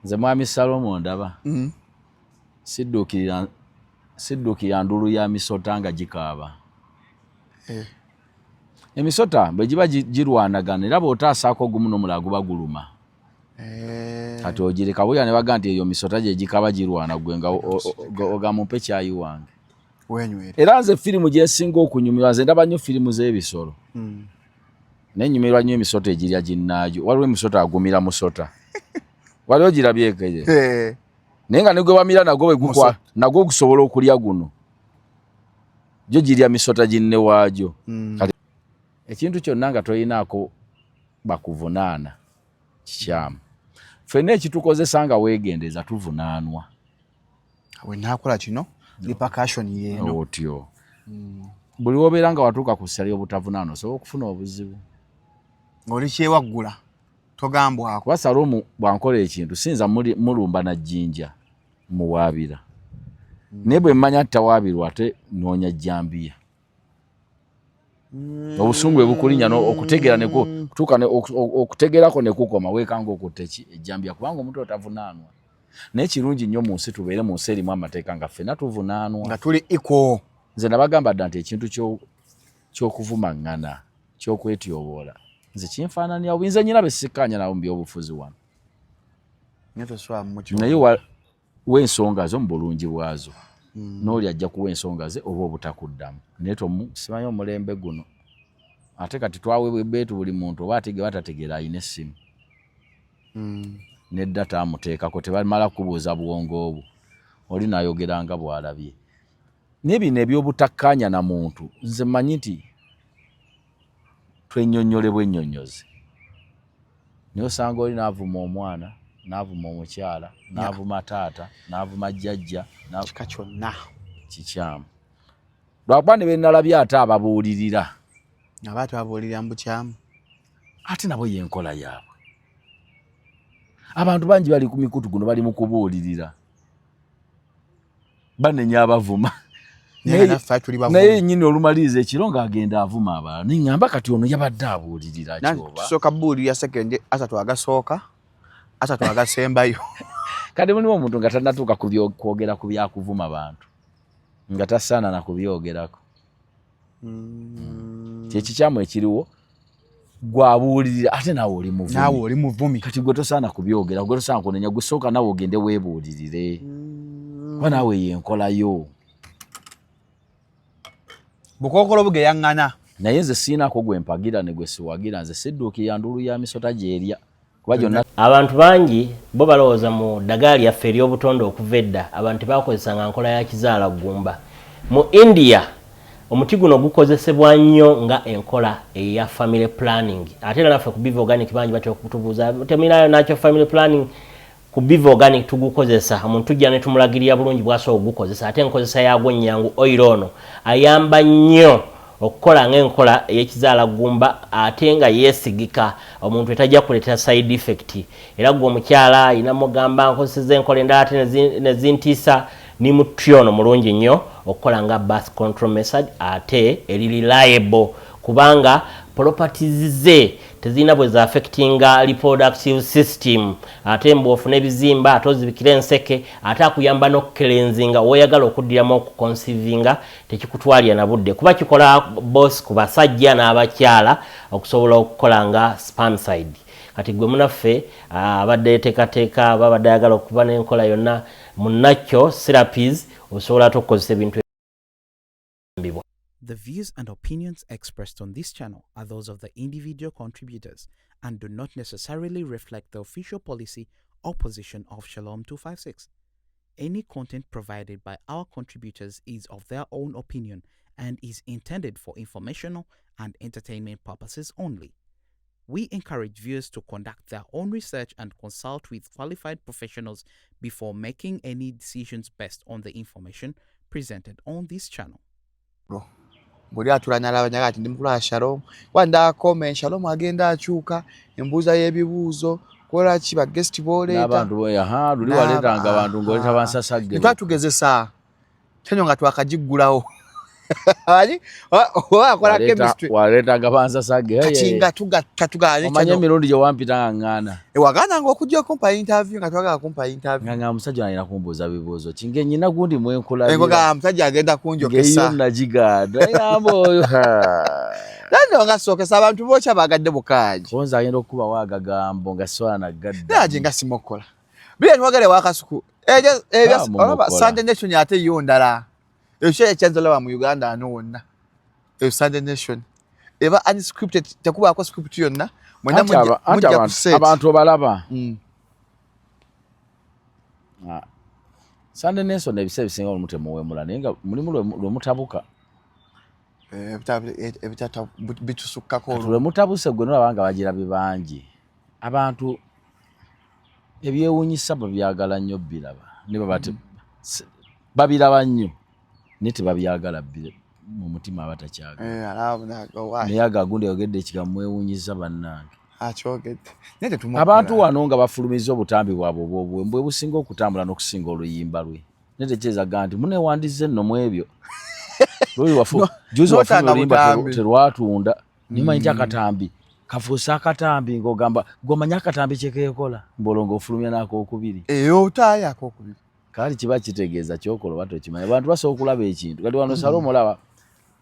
Nze Mwami Salomo ndaba sidduukirira ndulu ya misota nga gikaaba. Emisota bwe giba girwanagana, era bw'otaasaako ogumu n'omulala guba guluma. Kati ogireka bulya ne baga nti eyo misota gye gikaaba girwana, gwe nga ogamba, "Mpe kyayi wange." Wenywere. Era nze firimu gyensinga okunyumirwa, nze ndaba nnyo firimu z'ebisolo, naye nyumirwa nnyo emisota egirya ginnaagyo. Waliwo emisota agumira musota, waliwo girabyeko eyo? Eh. Naye nga ne gwe bamira nagwo bwe gukwa, nagwo gusobola okulya guno, gyo girya misota ginne waagyo. Kati ekintu kyonna nga tolinaako bakuvunaana kikyamu. Ffenna ekitukozesa nga weegendeza tuvunaanwa. Bwe naakola kino, repercussion yeeno. Otyo buli wobeera nga watuuka ku ssa ly'obutavunaana, osobola okufuna obuzibu. Ng'oli kyewaggula, togambwako. Kuba Salomu bwankola ekintu, siyinza mulumba na jjinja, muwaabira, naye bwe mmanya nti tawaabirwa, ate noonya jjambiya. Obusungu bwe bukulinnya okutegeera kutuuka okutegeerako ne kukoma, weekanga okutta eki ejjambiya, kubanga omuntu otavunaanwa. Naye kirungi nnyo mu nsi tubeere mu nsi erimu amateeka nga ffenna tuvunaanwa, nga tuli equal. Nze nabagamba dda nti ekintu ky'okuvumaŋŋana, ky'okwetyoboola, nze kinfaananira bubi. Nze nyina besikkaanya nabo mu byobufuzi wano, Naye tosobola mukyo. Naye w'ensonga zo mu bulungi bwazo, n'oli ajja kuwa ensonga ze oba obutakuddamu. Naye tomu simanyi omulembe guno, ate kati twaweebwa ebbeetu, buli muntu oba atege batategeera alina essimu ne data amuteekako, tebamala kubuuza bwongo obwo, oli n'ayogera nga bw'alabye. Naye bino ebyobutakkaanya na muntu, nze mmanyi nti twennyonnyole bwennyonnyozi, naye osanga oli n'avuma omwana, n'avuma omukyala, n'avuma taata, n'avuma jjajja. Kika kyonna. Kikyamu, lwakuba ne benalabye ate ababuulirira. Aba twabuulirira mu bukyamu. Ate nabo yenkola yaabwe. Abantu bangi bali ku mikutu guno, bali mu kubuulirira, banenya abavuma. Naye naffe tuli bavumu. Naye yennyini olumaliriza ekiro ng'agenda avuma abalala, neŋŋamba kati ono yabadde abuulirira kyoba? Tusooka buulirira sekendi 30 agasooka, 30 agasembayo. Kati mulimu omuntu nga tannatuuka kwogera ku byakuvuma bantu, nga tasaana na kubyogerako. Kyekikyamu ekiriwo, gwabuulirira ate naawe oli muvumi. Naawe oli muvumi. Kati gwe tosaana kubyogera, gwe tosaana kunenya, gwe sooka naawe ogende weebuulirire, kuba naawe yenkolayo. Bukookolo bugeyaŋŋana. Naye nze siinaako gwe mpagira ne gwe siwagira. Nze sidduukirira ndulu ya misota gyerya, kuba gyonna. Abantu bangi bo balowooza mu ddagala lyaffe ery'obutonde. Okuva edda abantu tebakozesanga nkola ya kizaala ggumba. Mu India omuti guno gukozesebwa nnyo nga enkola eya family planning. Ate era naffe ku Biva Organic bangi batera okutubuuza, "Temulinayo nakyo family planning?" Ku Biva Organic tugukozesa, omuntu tujja ne tumulagirira bulungi bwasobola okugukozesa, ate enkozesa yaagwo nnyangu. Oil ono ayamba nnyo okukola ng'enkola ey'ekizaala ggumba, ate nga yeesigika, omuntu etajja kuleetera side effect. Era gwe omukyala ayina mugamba, "Nkozeseza enkola endala ate ne zintiisa," ni muti ono mulungi nnyo okukola nga birth control method, ate eri reliable kubanga properties ze tezirina bwe zaaffectinga reproductive system. Ate mbw'ofuna ebizimba, ate ozibikira enseke, ate akuyamba n'okucleansinga. Woyagala okuddiramu okuconceivinga, tekikutwalira na budde, kuba kikola both ku basajja n'abakyala okusobola okukola nga spermicide. Kati gwe munaffe abadde yeteekateeka, babadde ayagala okuba n'enkola yonna munakyo therapies, osobola ate okukozesa ebintu ebibwa. The views and opinions expressed on this channel are those of the individual contributors and do not necessarily reflect the official policy or position of Shalom 256. Any content provided by our contributors is of their own opinion and is intended for informational and entertainment purposes only. We encourage viewers to conduct their own research and consult with qualified professionals before making any decisions based on the information presented on this channel. Buli atula nalaba nyaga ati ndi mukulaba Shalom wandakome. Shalom agenda akyuka embuuza y'ebibuuzo, kola ki, ba guest boleeta. N'abantu, aha, luli waleetanga abantu ng'oleeta bansasagge. Twatugezesa kyanyo nga twakagiggulawo. Ali oba akola chemistry. Waleetanga bansasage. Kati nga tugatta tugaana. Omanye emirundi gye wampita nga ŋŋaana. Wagaana nga okujja okumpa interview, nga twagala kumpa interview. Nga nga omusajja alina kumbuuza bibuuzo ki, nge nyina gundi mwenkulabira. Engoga musajja agenda kunjokesa. Ngeyo nagigaana yamba oyo. Nando nga sookesa abantu bookya bagadde bukaaji. Konza agenda okukubawo agagambo nga sobola nagadda. Naye nga simokola. Bile twagala ewa Kasuku. Olaba Sunday Nation ate yo ndala. Ekyo ekyanza olaba mu Uganda ano wonna. Eyo Sunday Nation. Eba unscripted, tekubaako script yonna. Mwenna mujja ku set. Abantu obalaba. Sunday Nation ebiseera ebisinga olumu temuwemula, naye nga mulimu lwe mutabuka. Ebitusukkako olwo. Lwe mutabuse gwe nolaba nga bagirabye bangi. Abantu ebyewuunyisa babyagala nnyo biraba. Ne baba babiraba nnyo naye tebabyagala mu mutima aba takyagala. Naye agagundi ayogedde ekigambo mwewuunyiza bannange. Akyogedde. Abantu wano nga bafulumizza obutambi bwabwe obw'obuwembu bwe businga okutambula n'okusinga oluyimba lwe. Naye tekyeza nti muneewandize nno mu ebyo. Luli wafu juzi wafulumya oluyimba terwatunda. Naye manyi nti akatambi kafuuse akatambi ng'ogamba gw'omanyi akatambi kye keekola mbolongo ng'ofulumya n'akookubiri. Otaayo akookubiri. Kaali kiba kitegeeza kyokola oba tokimanyi. Abantu basobola okulaba ekintu. Kati wano Salomu olaba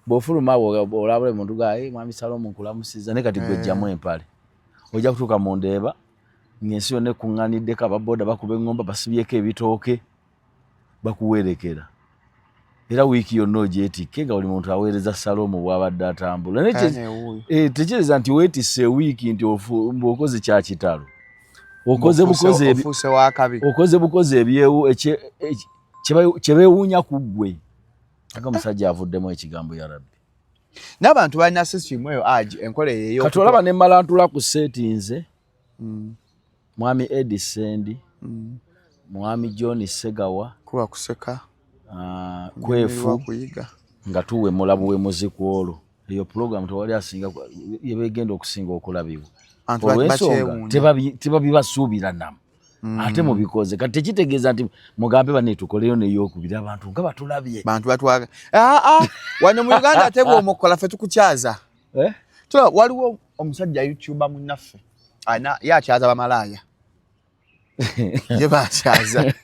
bw'ofuluma awo olaba omuntu ga mwami Salomu nkulamusizza, naye kati gwejjamu empale. Ojja kutuuka mu ndeeba ng'ensi yonna ekuŋŋaaniddeko, ababoda bakuba eŋŋomba basibyeko ebitooke bakuwerekera. Era wiiki yonna ogyetikke nga buli muntu aweereza Salomu bw'abadde atambula. Naye tekereza nti weetisse wiiki nti okoze kya kitalo. Okoze bukozi kye beewuunya ku ggwe. Aga omusajja avuddemu ekigambo ya Rabbi. N'abantu balina system eyo agi enkola eyo. Kati olaba ne mmala ntula ku seeti nze. Mwami Eddie Sendi, Mwami John Segawa, kuba kuseka, Kwefu, nga tuwemula buwemuzi ku olwo. Eyo program tewali asinga yebegenda okusinga okulabibwa. Olw'ensonga tebabibasuubira namu. Ate mubikoze. Kati tekitegeeza nti mugambe banne tukoleyo n'eyokubiri abantu nga batulabye. Bantu batwaga. Wano mu Uganda ate bw'omukola ffe tukukyaza. Waliwo omusajja YouTuber munnaffe. Ana yakyaza bamalaaya. Ye bakyaza.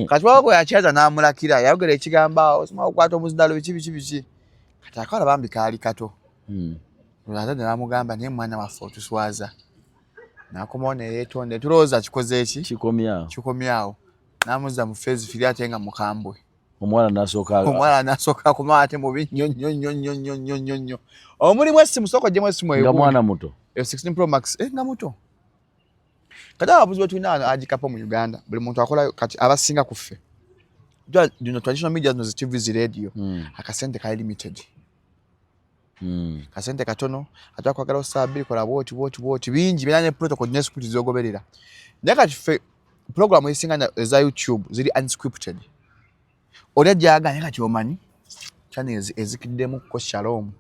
Kati waba bwe yakyaza n'amulakira yayogera ekigambo awo osoma okukwata omuzindalo biki biki biki. Kati akawala bambi kaali kato. Olwazadde n'amugamba naye mwana waffe otuswaza. N'akomawo ne yeetonda tulowooza kikoze eki? Kikomyawo. Kikomyawo. N'amuzza mu phase firi ate nga mukambwe. Omuwala n'asooka Omuwala n'asooka akomawo ate mubi nnyo nnyo nnyo nnyo nnyo nnyo nnyo nnyo. Omulimu essimu sooka oggyemu essimu eyo. Nga mwana muto. 16 Pro Max nga muto. Kati ababuzi be tulina wano agikapo mu Uganda buli muntu akola kati abasinga ku ffe. Dino traditional media zino zi TV zi radio akasente kali limited. Kasente katono ate akwagala osaba bbiri kola bwoti bwoti bwoti bingi bina ne protocol ne script zogoberera. Naye kati ffe program ezisinga eza YouTube ziri unscripted. Oli ajjaga naye kati omanyi channel ezikiddemu ko Shalom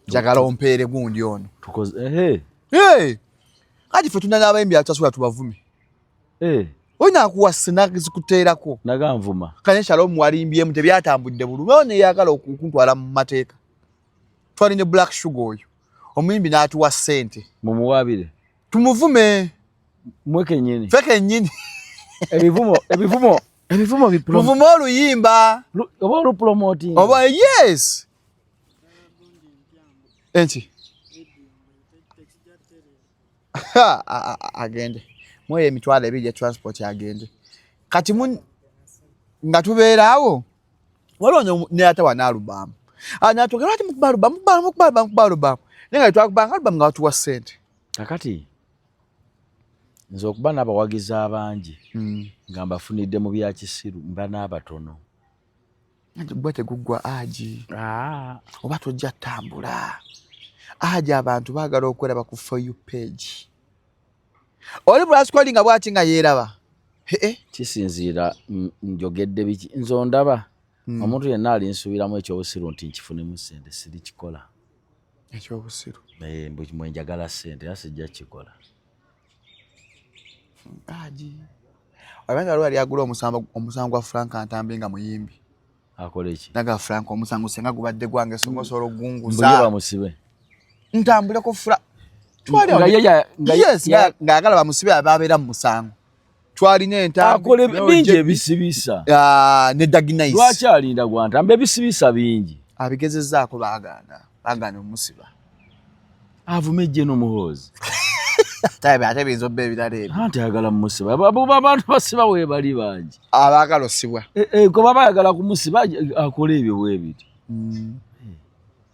njagala ompeere gundi ono. Tukoze Kati ffe tulina n'abayimbi abatasula tubavume. Olina akuwa snack zikuteerako. Naganvuma. Kane Shalom walimbyemu tebyatambudde bulungi. Ono eyagala okuntwala mu mateeka. Twali ne Black Sugar oyo. Omuyimbi n'atuwa ssente. Mumuwaabire. Tumuvume. Mwe kennyini. Ffe kennyini. Ebivumo ebivumo ebivumo Muvume oluyimba. Oba olupromoting. Oba yes. Enki. Agende. Mweyo emitwalo ebiri gya transport agende. Kati nga tubeera awo waliwo neyatawa n'alubamu. Natwogera lwaki mukuba alubamu mukuba mukuba alubamu mukuba alubamu. Naye nga twakubanga alubamu nga batuwa ssente. Kakati nze okuba n'abawagizi abangi nga mbafunidde mu bya kisiru mba n'abatono. Gwe teguggwa agi. Oba tojja ttambula. Agi abantu baagala okweraba ku For You page. Oli bw'asikolinga nga bw'ati nga yeeraba. Kisinziira njogedde biki nze ondaba omuntu yenna alinsuubiramu ekyobusiru nti nkifunemu ssente sirikikola. Ekyobusiru. Mwe njagala ssente era sijja kukikola. Agi. Omanyi waliwo yali agula omusango gwa Frank Ntambi nga muyimbi. Akole ki? Naga Frank, omusango senga gubadde gwange, songa osobola Mbuye ogunguza bamusibe. Ntambuleko fra. Nga Yes, ng'ayagala bamusibe ababeera mu musango. Twalina entambi. Akole bingi ebisibisa. Ah, ne Dagnice. Lwaki alinda gwa ntambi? Ebisibisa bingi. Abigezezzaako, baagaana omusiba. Avume General Muhoozi. Ate biyinza obba ebirala ebyo. Anti ayagala mumusiba. Abantu basiba weebali bangi. Abaagala osibwa. Eh, eh, kuba bayagala kumusiba, akole ebyo bwe biti,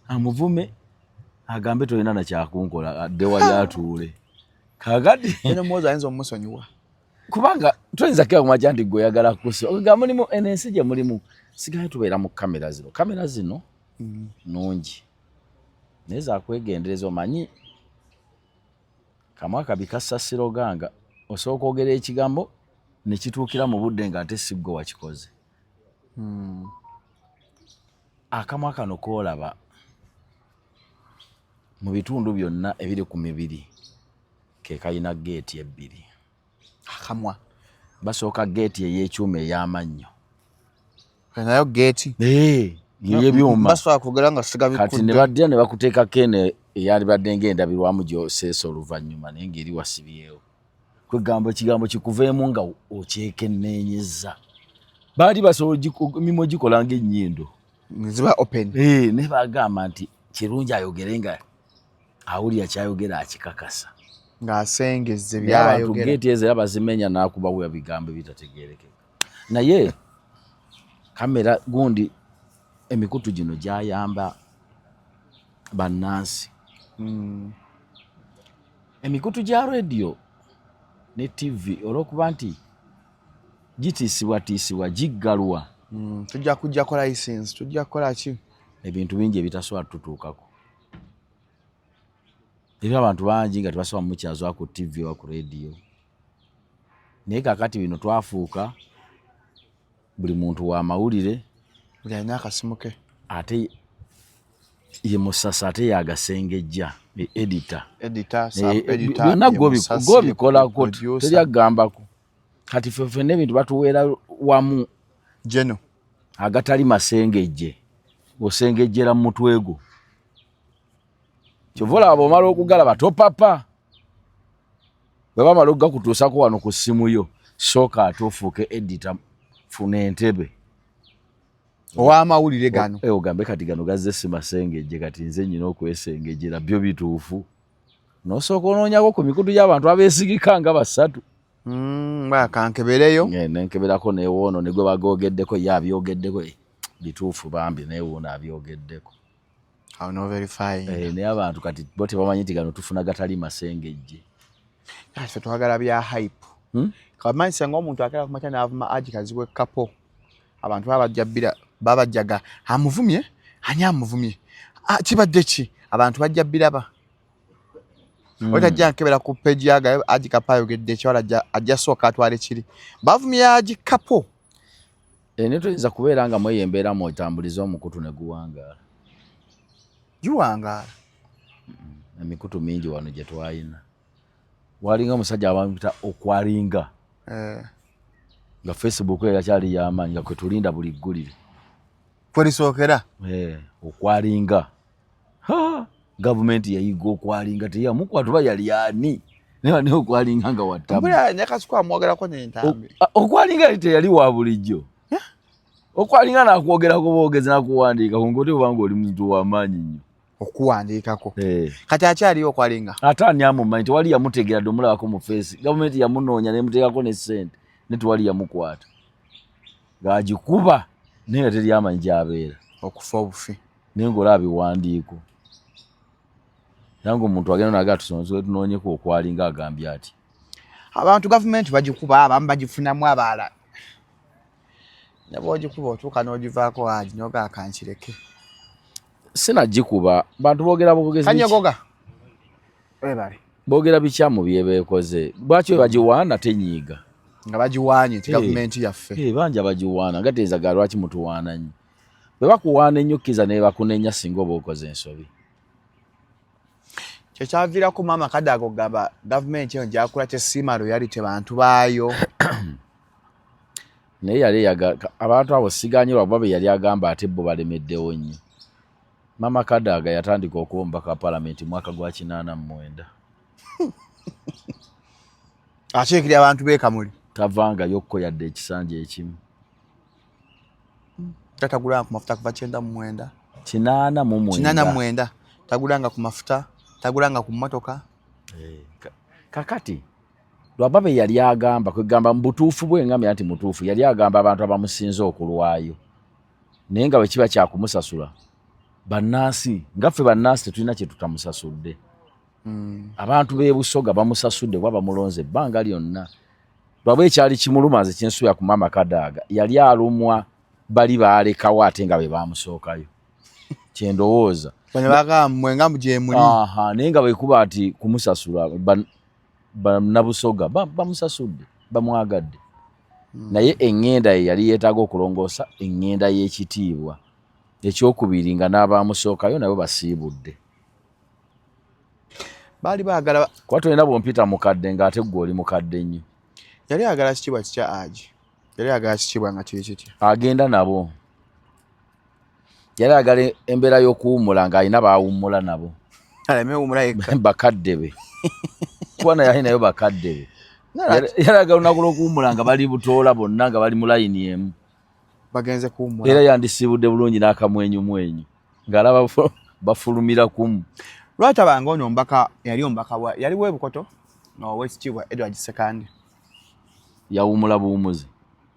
amuvume, agambe tolina nakyakunkola, adde wali atuule kakati. Eno Muhoozi ayinza omumusonyiwa. Kubanga toyinza kira kumakya nti gwe oyagala kusiba. Nga mulimu eno ensi gye mulimu, sigaye tubeera mu kamera zino. Kamera zino nungi, naye zakwegendereza. Omanyi kamwa kabi kasasiro ganga, osobola okwogera ekigambo ne kituukira mu budde nga ate si ggwe wakikoze. Akamwa kano koolaba mu bitundu byonna ebiri ku mibiri ke kalina geeti ebbiri. Akamwa? Basooka geeti ey'ekyuma ey'amannyo. Nayo geeti? Ey'ebyuma. Basobola kwogera nga Kati ne sigabikudde. baddira ne bakuteekako eno eyalibadde ng'endabirwamu gy'oseesa oluvannyuma, naye ng'eri wasibyewo. Kwegamba ekigambo kikuveemu nga okyekenneenyezza. Baali basobola emimwa gikola ng'ennyindo. Ziba open. Eh, ne bagamba nti kirungi ayogere nga awulira kyayogera akikakasa. Ng'asengezze Naye abantu byayogera. Geeti ezo era bazimenya n'akubawa bigambo ebitategeerekeka. Naye kamera gundi, emikutu gino gyayamba bannansi. Emikutu gya rediyo ne TV, olw'okuba nti gitiisibwatiisibwa, giggalwa. Tujja kujjako license, tujja kukola ki? Ebintu bingi ebitasobola tutuukako, era abantu bangi nga tebasobola mukyazwa ku TV oba ku rediyo. Naye kakati bino twafuuka buli muntu wa mawulire. Buli alina akasimu ke. Ate ye musasa, ate yagasengejja, ye editor. Editor, Eh, sub editor, byonna ye musasi, gwobikolako, producer. teri agambako. Kati ffe ffenna ebintu batuweera wamu. Geno. Agatali masengejje, osengejjera mu mutwe gwo. Kyova olaba bw'omala okugalaba topapa. Bwe bamala okugakutuusako wano ku ssimu yo, sooka ate ofuuke editor, funa entebe. Ow'amawulire gano. Eh, ogambe kati gano gazze si masengejje, kati nze nyina okwesengejjera byo bituufu. Nosooka onoonyako ku mikutu gy'abantu abeesigika nga basatu. Kankebereyo. Nenkeberako newoono ne gwe bagogeddeko ye abyogeddeko, eh, bituufu bambi, newuuno abyogeddeko. Awo no verifying. Eh, naye abantu kati bo tebamanyi nti gano tufuna gatali masengejje. Kati ffe twagala bya hype. Hmm? Kamanyi senga omuntu akera kumakya n'avuma Haji Kazibwe Kapo, abantu baba bajja bbira, baba bajjaga amuvumye, ani amuvumye? Ah, kibadde ki? Abantu bajja biraba. Otajja nkebera ku page yaga Haji Kapo ayogedde ekiwala, ajja sooka atwale kiri bavumye Haji Kapo. Eh, naye toyinza kubeera nga mweyo embeera mwotambuliza omukutu ne guwangaala. Giwangaala. Emikutu mingi wano gye twalina, walinga omusajja abamuyita Okwalinga. Eh, Nga Facebook eyo yakyali yamaanyi, nga kwe tulinda buli ggulire. Kwerisookera. Eh, Okwalinga. Ha! Gavumenti yayiga Okwalinga, teyamukwata oba yali ani, naye naye Okwalinga nga wattabu. Mbula ne Kasuku amwogerako n'entambi. Okwalinga yali teyali wa bulijjo. Okwalinga nakwogerako boogezi, nakuwandiika kungote, obanga oli muntu w'amaanyi nnyo. Okuwandiikako. Eh. Kati akyaliyo Okwalinga? Ate ani amumanyi? Tewali yamutegeera dde omulabako mu face. Gavumenti yamunoonya nemuteekako ne ssente, ne tewali yamukwata ng'agikuba, naye nga teri amanyi gy'abeera. Okufa obufi. Naye ng'olaba biwandiiko, era ng'omuntu agenda naga tusonze tunoonyeko Okwalinga agambye ati. Abantu gavumenti bagikuba, abamu bagifunamu, abalala ne bwogikuba otuuka n'ogivaako haji nogaa kankireke. Sinagikuba, bantu boogera bwogezi. Kanyogoga webale. Boogera bikyamu byebeekoze. Lwaki we bagiwaana tenyiiga? Nga bagiwaanye nti Eh. gavumenti yaffe. Eh, bangi abagiwaana nga teezaga. Lwaki mutuwaana nnyo? Bwe bakuwaana ennyo, kkiriza ne bakunenya singa oba okoze ensobi. Kyekyaviirako maama Kadaga okugamba gavumenti eno gyakula tesiima loyalty bantu baayo. Naye yali abantu abo siganyirwa kuba be yali agamba ate bo balemeddewo nnyo. Mama Kadaga yatandika okuba omubaka wa palamenti mwaka gwa 89. Akiikirira abantu b'e Kamuli. Tavangayo ko yadde ekisanja ekimu. Tatagulanga ku mafuta kuva 99. 89. 89. Tagulanga ku mafuta, tagulanga ku mmotoka. Kakati lwaba be yali agamba, kwegamba mu butuufu bwe ngamya nti mutuufu, yali agamba abantu abamusinze okulwayo, naye nga bwe kiba kyakumusasula bannansi nga ffe bannansi tetulina kye tutamusasudde. Abantu b'e Busoga bamusasudde kuba bamulonze ebbanga lyonna. Lwaba ekyali kimuluma nze kyensuubira ku Maama Kadaga, yali alumwa bali baalekawo ate nga be baamusookayo, kyendowooza. Bano bagamba mmwe nga gyemuli. Naye nga bwekuba nti kumusasula bannabusoga bamusasudde, bamwagadde. Naye eŋŋenda ye yali yeetaaga okulongoosa eŋŋenda y'ekitiibwa. Ekyokubiri nga n'abaamusookayo nabo basiibudde. Baali baagala kuba tolina bw'ompita mukadde ng'ate ggwe oli mukadde nnyo. Yali ayagala kitiibwa kitya Haji? Yali ayagala kitiibwa nga kiri kitya? Agenda nabo. Yali ayagala embeera y'okuwummula ng'alina baawummula nabo. Aleme wummula yekka. Bakadde be. Kuba naye alinayo bakadde be. Yali ayagala olunaku lw'okuwummula nga bali butoola bonna nga bali mu layini emu. Bagenze kuwummula. Era yandisiibudde bulungi n'akamwenyumwenyu ng'alaba bafulumira kumu. Lwaki abanga ono omubaka yali omubaka wa yali w'e Bukoto ow'ekitiibwa Edward Ssekandi. Yawummula buwummuzi.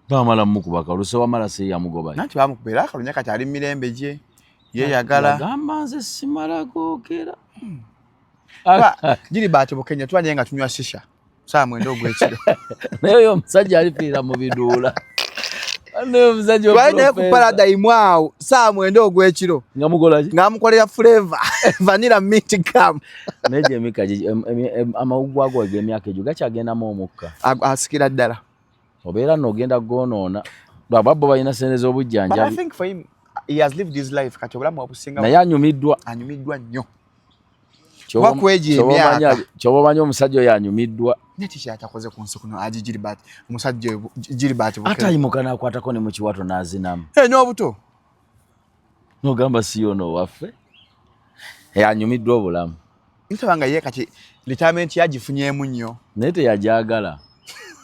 Baamala mukubaka oluse wamala si yamugoba. Nanti bamukuba era akalunya kati ali mu mirembe gye yeeyagala. Yagamba nze simala googera. Gilbert Bukenya tuba naye nga tunywa shisha saa 9 ogw'ekiro. Naye oyo omusajja alifiira mu biduula. Naye omusajja Twali naye ku Paradigm awo saa 9 ogw'ekiro. Nga mukola ki? Nga mukolera flavor vanilla mint gum. Naye gye emika amawuggwe ago ag'emyaka egyo gakyagendamu omukka. Asikira ddala. Obeera n'ogenda goonoona. Lwaba bo balina ssente z'obujjanjabi. But I think for him, he has lived his life. Kati obulamu obusinga. Naye anyumiddwa. Anyumiddwa nnyo. Kyoba omanyi omusajja oyo anyumiddwa. Naye kiki atakoze ku nsi kuno Haji Gilbert, omusajja Gilbert Bukenya. Atayimuka n'akwatako ne mu kiwato n'azinamu. N'obuto. N'ogamba si yono owaffe. Anyumiddwa obulamu. Nsaba nga ye kati retirement yagifunyeemu nnyo. Naye teyajagala.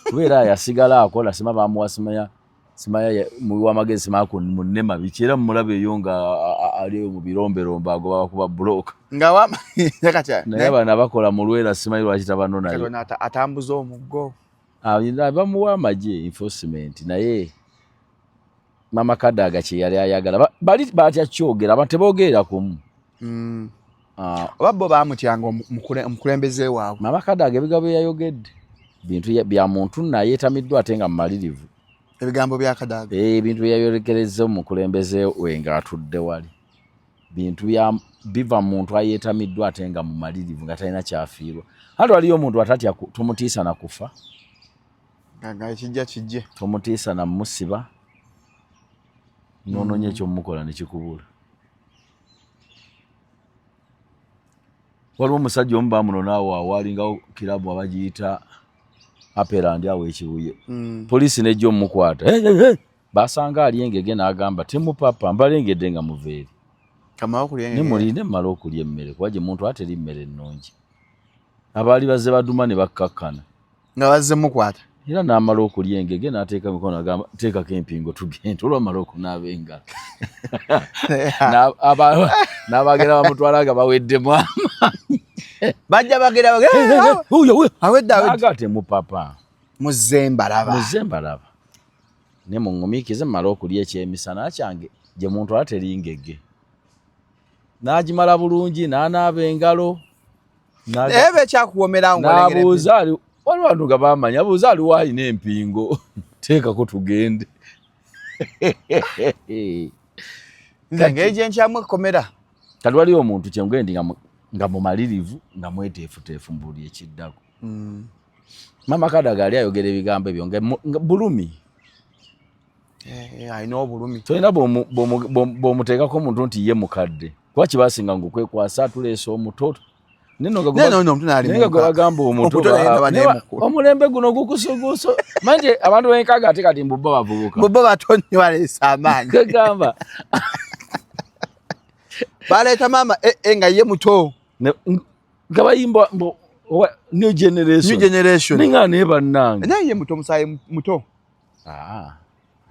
Kubeera yasigala akola sima bamuwa simaya simaya muwi w'amagezi simaya ku munnema biki era mumulaba eyo nga ali eyo mu biromberombe agoba bakuba bulooka. Nga wa kati naye bano abakola mu lwera simanyi lwaki tabanonayo. Kati atambuza omuggo. Bamuwa amagye enforcement naye Mama Kadaga kye yali ayagala bali batya kyogera abantu teboogerera kumu. Oba bo baamutyanga omukulembeze waabwe. Mama Kadaga ebigambo bye yayogedde bintu bya muntu naye yeetamiddwa ate nga mumalirivu. Ebigambo bya Kadaga. Ebintu bye yayolekerezza omukulembeze we ng'atudde wali bintu bya biva muntu ayeetamiddwa ate nga mumalirivu nga talina kyafiirwa. Anti waliyo omuntu atatya tumutiisa na kufa. Nga ekijja kijje. Tomutiisa na musiba n'onoonya ekyomukola ne kikubula. Waliwo omusajja omu baamunona awo awaalingawo kirabu abagiyita Aperandi awo e Kibuye. Poliisi n'ejja omukwata. Hey, hey, hey! Basanga ali engege n'agamba temupapa mbalengedde nga muva eri. Ne mulinde mmale okulya emmere kuba gye muntu ateri mmere ennungi. Abaali bazze baduma ne bakkakkana. Nga bazze mukwata. Era n'amala okulya engege n'ateeka emikono agamba teekako empingo tugende olwamala okunaaba engalo. N'abagera bamutwala nga baweddemu amaanyi. Bajja bagera awedde awedde. Aga temupapa. Muzze mbalaba. Muzze mbalaba. Ne muŋŋumiikize mmale okulya ekyemisana kyange gye muntu ateri ngege. N'agimala bulungi n'anaaba engalo. Naye bekyakuwomera n'abuuza ali waliwo abantu nga bamanya abuuza aliwo alina empingo teekako tugende. Nze engeri gye nkyamu ekkomera. Kati waliwo omuntu kyenguye ndi nga mumalirivu nga mweteefuteefu mu buli ekiddako. Mama Kadaga ali ayogera ebigambo ebyo nga bulumi. Alina obulumi. Tolina bw'omuteekako omuntu nti ye mukadde. Kuba kibasinga ng'okwekwasa atuleese omuto. Naye gwe bagamba omuto, omulembe guno gukusuguso manje abantu benkaga ate kati mbu bo bavubuka, mbu bo bato nnyo, baleese amaanyi. Kegamba baleeta maama nga ye muto nga bayimba mbu new generation, new generation, ninga naye bannange, naye ye muto, musaayi muto.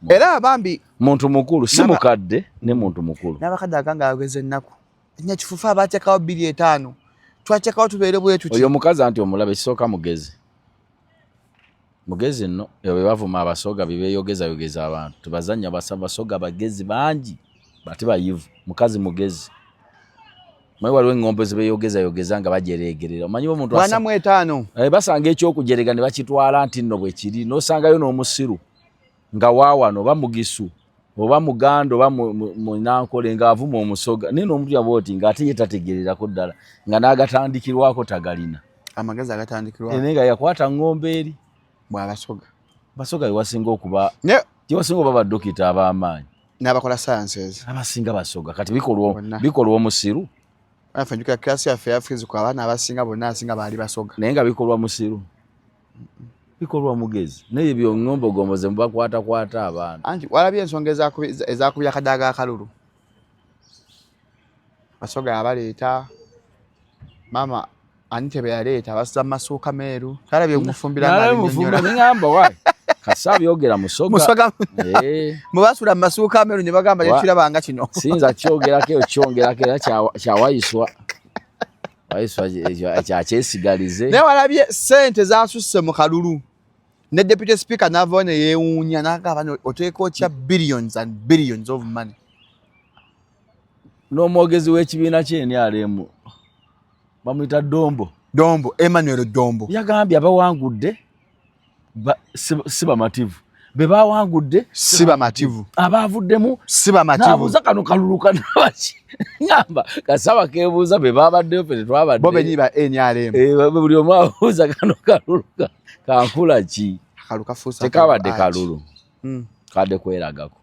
Era bambi muntu mukulu, si mukadde ne muntu mukulu. N'abakadde aganga ageza ennaku nyakifufu, abateekawo 2005, twateekawo tubeere bwe tuti. Oyo omukazi anti omulabe kisooka mugezi, mugezi nno. Ebyo bwe bavuma Abasoga bibeyogezayogeza abantu tebazanya basa. Basoga bagezi bangi bate bayivu. Mukazi mugezi. Manyi waliwo eŋŋombe zebeyogezayogeza nga bajereegerera, omanyi omuntu 45. Basanga ekyokujerega ne bakitwala nti nno bwe kiri, n'osangayo n'omusiru nga waawano oba mugisu oba muganda oba munankole ng'avuma omusoga, naye n'omutya bwoti ng'ate ye tategererako ddala nga n'agatandikirwako tagalina. Amagezi agatandikirwako. Naye nga yakwata ŋŋombe eri. Bw'abasoga. Basoga bewasinga okuba, gyewasinga oba badokita ab'amaanyi. N'abakola sciences. Abasinga basoga. Kati bikolwa omusiru. Affe njukira class yaffe ya physical, abaana abasinga bonna asinga baali basoga. Naye nga bikolwa musiru, bikolwa mugezi, naye ebyo ŋŋombogomboze mubakwatakwata abaana. Anti walabye ensonga ezakubya akadaaga akalulu, basoga abaleeta maama ani tebe yaleeta basuza mu masuuka meeru, talabye mufumbira. Ngamba wa kasa byogera musoga. Musoga mubasula mu masuuka ameeru ne bagamba tekirabanga kino. Siyinza kyogerako eyo, kyongerako era kyawayiswa wayiswa kyakyesigalize. Naye walabye sente zasusse mu kalulu ne deputy speaker n'avaayo ne yeewuunya n'agamba oteeka otya billions and billions of money. N'omwogezi w'ekibiina ky'NRM bamuyita Dombo. Dombo, Emmanuel Dombo. Yagambye abawangudde si bamativu, be bawangudde si bamativu, abavuddemu si bamativu. Nabuuza kano kalulu kanabaki, ngamba kasaba kebuuza be babaddeyo, fe tetwabadde. Bo bennyini ba NRM. Buli omu abuuza kano kalulu kankula ki? Akalulu kafuuse Tekabadde kalulu, kadde kweragako,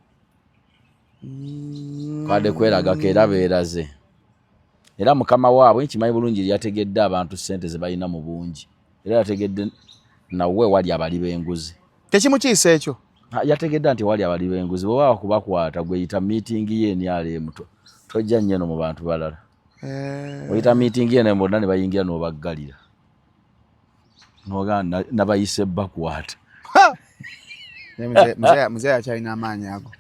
kadde kweragako era beeraze. Era mukama waabwe nkimanyi bulungi yategedde abantu ssente ze balina mu bungi, era yategedde nawe wali abali b'enguzi. Tekimukiisa ekyo. Yategedde nti wali abali b'enguzi, bwe baba kubakwata gweyita meeting ye NRM, tojja nnyo eno mu bantu balala. Oyita meeting ye bonna ne bayingira n'obaggalira, nogaa nabayise bakwata. Muzeeyi akyalina amaanyi ago.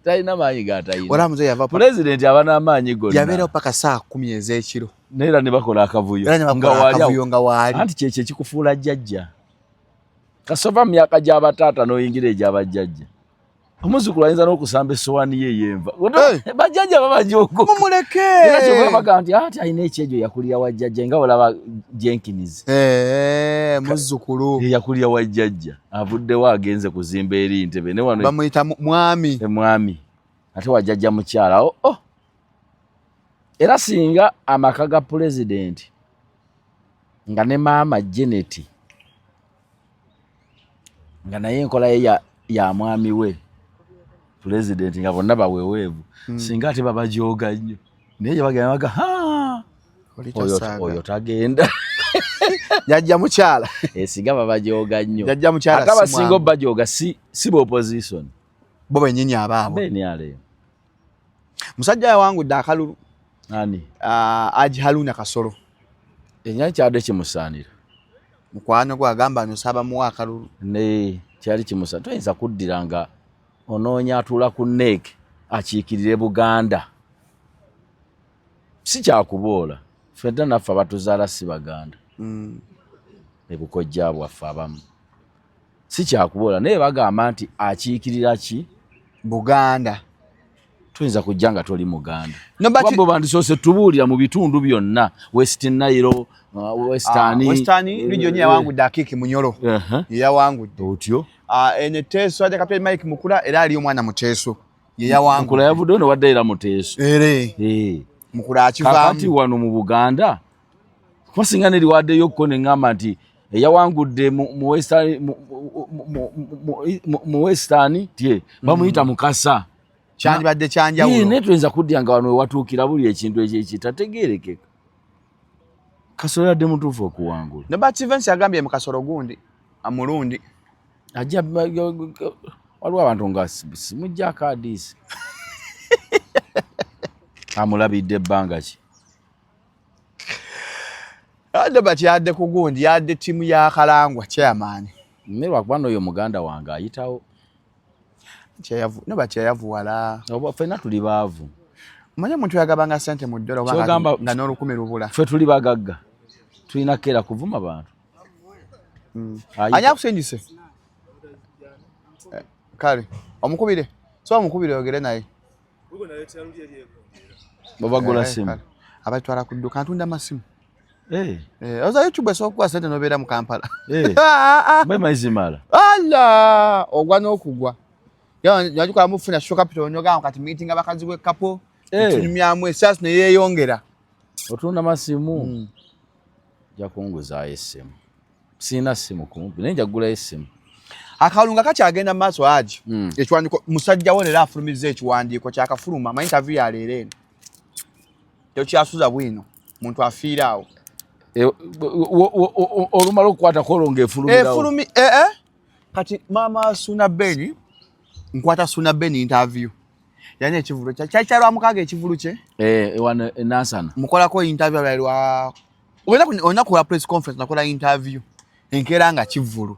Talina maanyi gatayina. Olaba muzeeyi yava Pulezidenti aba n'amaanyi gonna. Yabeerawo paka saa 10 ez'ekiro. Naye era ne bakola akavuyo. Era ne bakola akavuyo nga waali. Anti kyekyo ekikufuula jjajja, kasova mu myaka gy'abataata n'oyingira egy'abajjajja. Omuzukulu ayinza n'okusamba essowaani ye ey'enva. Bajjajja babajogo. Mumuleke. Era kyova bagamba nti ati alina ekyejo, yakulira wa jjajja, nga olaba Jenkins. Muzzukulu. Yakulira wa jjajja, avuddewo agenze kuzimba eri ntebe ne wano. Bamuyita mwami. Mwami ate wa jjajja mukyala. Oh. Era singa amaka ga pulezidenti nga ne maama Janet nga naye enkola ye ya mwami we pulezidenti nga bonna baweweevu, singa ate babajooga nnyo, naye gye bagenda baga oyo tagenda. Jajja mukyala. Singa babajooga nnyo. Jajja mukyala. Ate abasinga obajooga si ba opposition. Bo bennyini abaabwe. BNRM. Musajja yawangudde akalulu. Ani? Haji Haruna Kasolo. Enyali kyadde kimusaanira. Mukwano gwe agamba nosaba muwa akalulu. Ne kyali kimusaanira, toyinza kuddira nga onoonya atuula ku NEC akiikirire Buganda, si kyakuboola. Ffenna naffe abatuzaala si Baganda, ebukojja bwaffe abamu si kyakuboola, naye bagamba nti akiikirira ki? Buganda. Tuyinza kujja nga toli Muganda? Bo bandisoose tubuulira mu bitundu byonna, West Nile, Western. Western region yawangudde Akiki Munyolo. Yawangudde. Otyo. Eno Teeso aja Kapiteni Mike Mukula, era ali omwana Muteeso ye yawangudde. Mukula yavuddeyo ne wadde era Muteeso. Ere Mukula akivaamu. Kakati wano mu Buganda kuba singa neriwaddeyo ko ne ŋŋamba nti eyawangudde mu Western tye bamuyita Mukasa. Kyandibadde kyanjawulo. Naye tuyinza kuddya nga wano wewatuukira buli ekintu ekyo ekitategeerekeka. Kasolo yadde mutuufu okuwangula. Norbert Events yagambye mu Kasolo gundi amulundi ajja, waliwo abantu nga simujjako adiisi amulabidde ebbanga ki. Norbert yadde ku gundi, yadde ttiimu ya Kalangwa chairman. Naye lwakuba n'oyo muganda wange ayitawo. Norbert yayavuwala. Oba ffenna tuli baavu. Omanyi omuntu yagabanga ssente mu ddola Ky'ogamba- nga n'olukumi lubula. Ffe tuli bagagga, tulina keera kuvuma bantu. Ani akusindise? Kale omukubire, so omukubire oyogere naye. Babagula simu. Kale. Abatwala ku dduka, ntunda masimu. Eh, Oza YouTube esobola okukuwa ssente n'obeera mu Kampala. Mbe mazimala. Ala ogwa n'okugwa yagikola mufuna social capital, nogamba kati meeting abakazi bw'ekapo, tunyumyamu esasi neyeeyongera. Otunda masimu? Nja kunguzaayo essimu, sirina ssimu kumpi, naye nja kugulayo essimu. Akalulu nga kakyagenda mu maaso agi, ekiwandiiko musajja wo leero afulumizza ekiwandiiko kyakafuluma ma interview ya leero eno tekyasuza bwino muntu afiira awo. Eh, olumala okukwatako olwo ng'efulumirawo. Efulumi Kati maama Suna Ben, nkwata Suna Ben interview, yalina ekivulu kyali kya Lwamukaaga, ekivulu kye. Eh, wano e Nansana. Mukolako interview lwali lwa olunaku lwa press conference, nakola interview enkeera nga kivulu.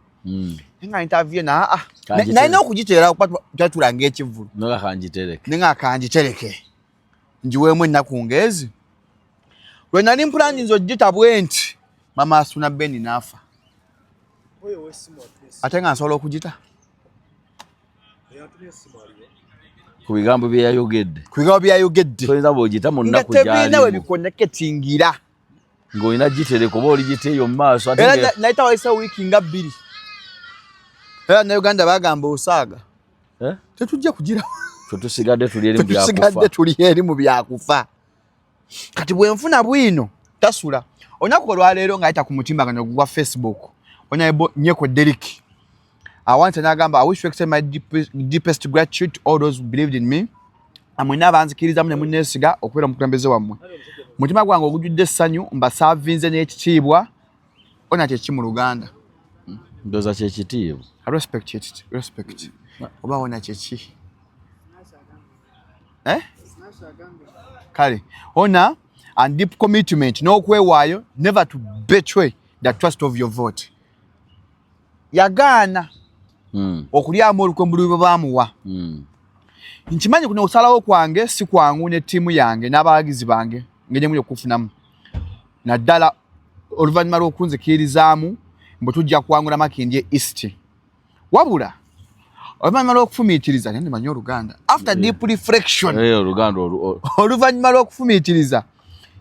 Nga interview na ah, Kangitere. nalina okugiteera kuba twatulanga ekivulu. Noga kangitereke. Nenga kangitereke ngiweemu ennaku ngezi lwe nali mpulaninza ogita bwe nti mama Asuna Ben n'afa, ate nga nsobola okugita. Ku bigambo bye yayogedde. Ku bigambo byayogedde. Toyinza bw'ogita mu Nga nnaku tebirina we gy'alimu. bikoneketingira. Ng'olina gitereka oba oligita eyo mu maaso ate Era nayita wayise wiiki nga 2, era na Uganda bagamba osaaga. Eh? Tetujja kugira. Ffe tusigadde tuli eri mu Tusigadde byakufa. tuli eri mu byakufa. Kati bwenfuna bwino tasula olunaku olwaleero ng'ayita ku mutimbagano gwa Facebook, Honorable Nyeko Derrick awanse n'agamba, "I wish to extend my deepest gratitude to all those who believed in me. Amwenna abanzikirizamu ne munneesiga okubeera omukulembeze wammwe, mutima gwange ogujjudde essanyu mbasaavinze n'ekitiibwa." Ona kyeki mu Luganda? Ndowooza kyekitiibwa. Respect it, respect oba ona kyeki, eh? Kale honor and deep commitment n'okwewaayo never to betray the trust of your vote. Yagaana okulyamu olukwe mu lwe baamuwa. Nkimanyi kuno okusalawo kwange si kwangu ne ttiimu yange n'abawagizi bange ngeri okufunamu, naddala oluvannyuma lw'okunzikirizaamu mbu tujja kuwangula Makindye East. Wabula oluvannyuma lw'okufumiitiriza, naye ndimanyi Oluganda, after deep reflection, Eh, Oluganda oluvannyuma lw'okufumiitiriza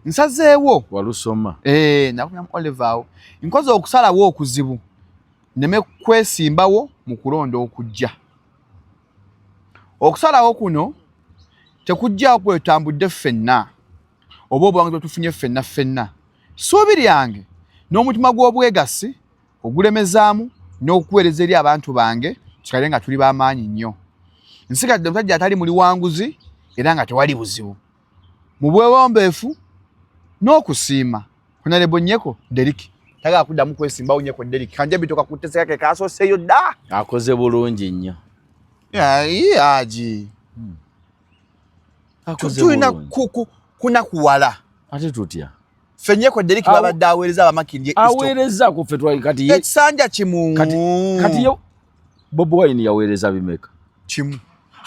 nsazeewo. Walusoma. Eh, nakunamu Oliver awo nkoze okusalawo okuzibu nneme kwesimbawo mu kulonda okujja. Okusalawo kuno tekujjaako kwetambudde ffenna oba obuwanguzi bwe tufunye ffenna ffenna. Ssuubi lyange n'omutima gw'obwegassi ogulemezaamu n'okuweereza eri abantu bange tusigale nga tuli b'amaanyi nnyo. Nsigadde omusajja atali muli wanguzi era nga tewali buzibu. Mu bwewombeefu n'okusiima, Honorable Nyeko Derrick tagala kuddamu kwesimbawo. Nyeko Derrick kanje bitoka kuteseka ke kasooseeyo dda. Akoze bulungi nnyo. Ayi, agi Akoze tulina bulungi. Kunakuwala. Ate tutya? Ffe Nyeko Derrick babadde aweereza Abamakindye East. Aweereza ku ffe twali kati Ekisanja kimu. Kati ye Bobi Wine yaweereza bimeka? Kimu.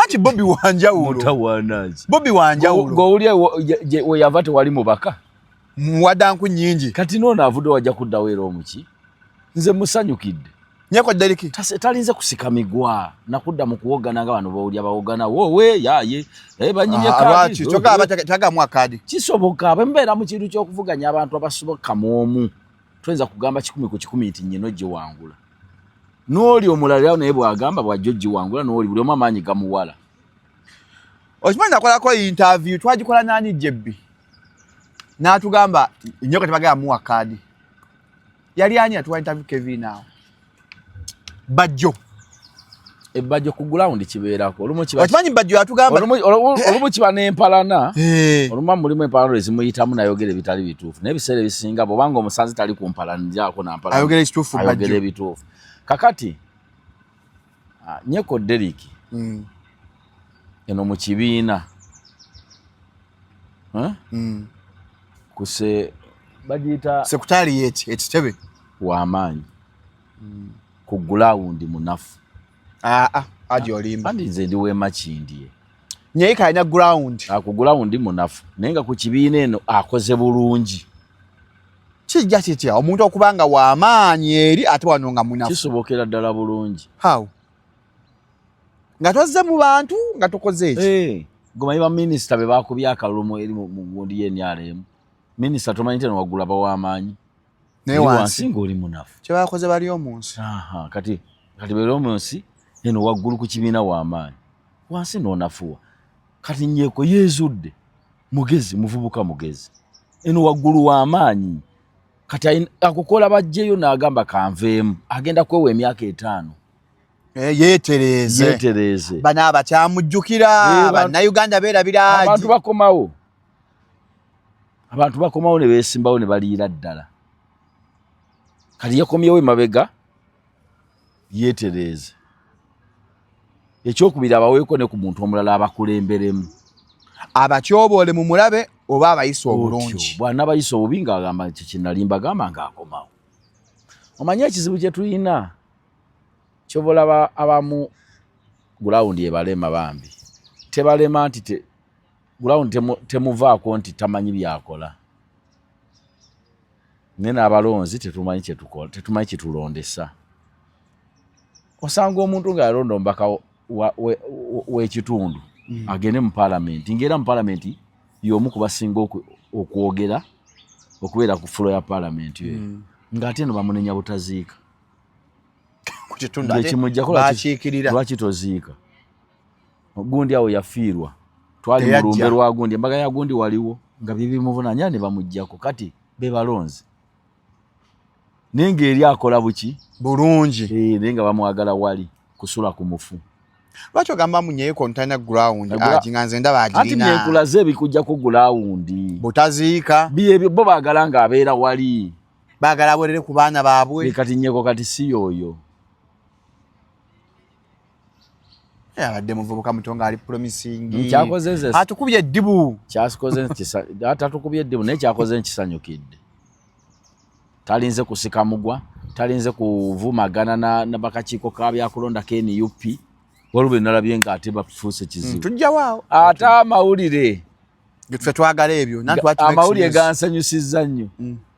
Anti Bobi wanjawulo. Mutawaanazi. Bobi wanjawulo. Gweowulya we yava tewali mubaka. Muwadanku nnyingi. Kati noono avudde wajja kuddawo era omuki, nze musanyukidde. Nyeko Derrick. Talinze kusika migwa nakudda mu kuwogana nga bano bawulya bawogana wowe yaye, eh, banyimye Ah, kaadi. lwaki kyokka tagamu akaadi? Kisoboka bwe mubeera mu kintu ky'okuvuganya abantu abasoboka mu omu, toyinza kugamba 100% nti nyina ogiwangula, n'oli omulala era naye bw'agamba bw'ajja ogiwangula, n'oli buli omu amaanyi gamuwala. Okimanyi nakolako interview, twagikola nani, Jebbi, n'atugamba Nyeko tebagala muwa kaadi. Yali ani atuwa interview? Kevin awo Bajjo. Ebbajjo ku ground kibeerako olumu kiba Okimanyi Bajjo yatugamba olumu kiba n'empalana. Eh. Olumu mulimu empalana ezimuyitamu nayogera ebitali bituufu, naye ebiseera ebisinga bw'obanga omusanzi tali ku mpalanirako nampalana, Ayogera ekituufu. ayogera Bajjo. ebituufu. Kakati Nyeko Derrick eno mu kibiina, eh? Kuse bagiyita Secretariat, ekitebe. W'amaanyi, ku ground munafu. Aa, aji olimba. Andi nze ndi w'emakindye. Nyeko alina ground. Ku ground munafu, naye nga ku kibiina eno akoze bulungi. Kijja kitya omuntu okuba nga w'amaanyi eri ate wano nga munafu? Kisobokera ddala bulungi. How? Nga twazze mu bantu nga tukoze eki? Eh, gomanyi baminisita be bakubye akalulu eri mu gundi y'NRM, minisita tomanyi nti eno waggulu aba w'amaanyi, naye eri wansi wansi ng'oli munafu. Kyebakoze bali omunsi. Aha, kati beera omunsi eno waggulu ku kibiina w'amaanyi, wansi n'onafuwa. Kati Nyeko yeezudde mugezi, muvubuka mugezi, eno waggulu w'amaanyi. Kati akukola bajjeyo n'agamba kanveemu, agenda kwewa emyaka 5. Eh, yeetereeze. Yeetereeze. Bano abakyamujjukira. Eh, Bannayuganda beerabira. Abantu bakomawo, abantu bakomawo ne beesimbawo ne baliira ddala. Kati yakomyewo emabega yeetereeze. Ekyokubiri, abaweeko ne ku muntu omulala abakulemberemu. Abatyoboole mu mulabe oba abayisa obulungi. Otyo bw'anabayisa obubi ng'agamba nti kinalimba, gamba ng'akomawo. Omanye ekizibu kye tulina, kyova olaba abamu ground ebalema, bambi tebalema nti ground temuvaako nti tamanyi byakola, naye n'abalonzi tetumanyi kyetukola, tetumanyi kyetulondesa. Osanga omuntu ng'alonda omubaka w'ekitundu agende mu paalamenti, ng'era mu paalamenti y'omu ku basinga okwogera okubeera ku floor ya paalamenti eyo, ng'ate eno bamunenya butaziika. Ku kitundu ate Ng'ekimuggyako bakiikirira. Lwaki toziika gundi? Awo yafiirwa, twali mu Teyajja. lumbe lwa gundi, embaga ya gundi waliwo nga bibimuvunanya ne bamuggyako. Kati be balonzi, naye ng'eri akola buki? Bulungi. Eh, naye nga bamwagala wali kusula ku mufu. Lwaki ogamba Munyeko ntalina ground? Agi nga nze ndaba Anti agirina. byenkulaze ebikujjako ground. Butaziika. Byebyo bo baagala ng'abeera wali. Baagala awerere ku baana baabwe. Eh, kati Nyeko kati si yoyo. Eh, abadde muvubuka muto ng'ali promising. Kyakoze nze Atukubye eddibu. Kyakoze tatukubye eddibu, naye kyakoze nkisanyukidde. Talinze kusika mugwa, talinze kuvumagana na bakakiiko ka byakulonda ka NUP. Waliwo bye nalabye ng'ate bafuuse kizibu. Tujjawaawo. Ate amawulire Ffe twagala ebyo. Nanti lwaki amawulire news? Gansanyusizza nnyo.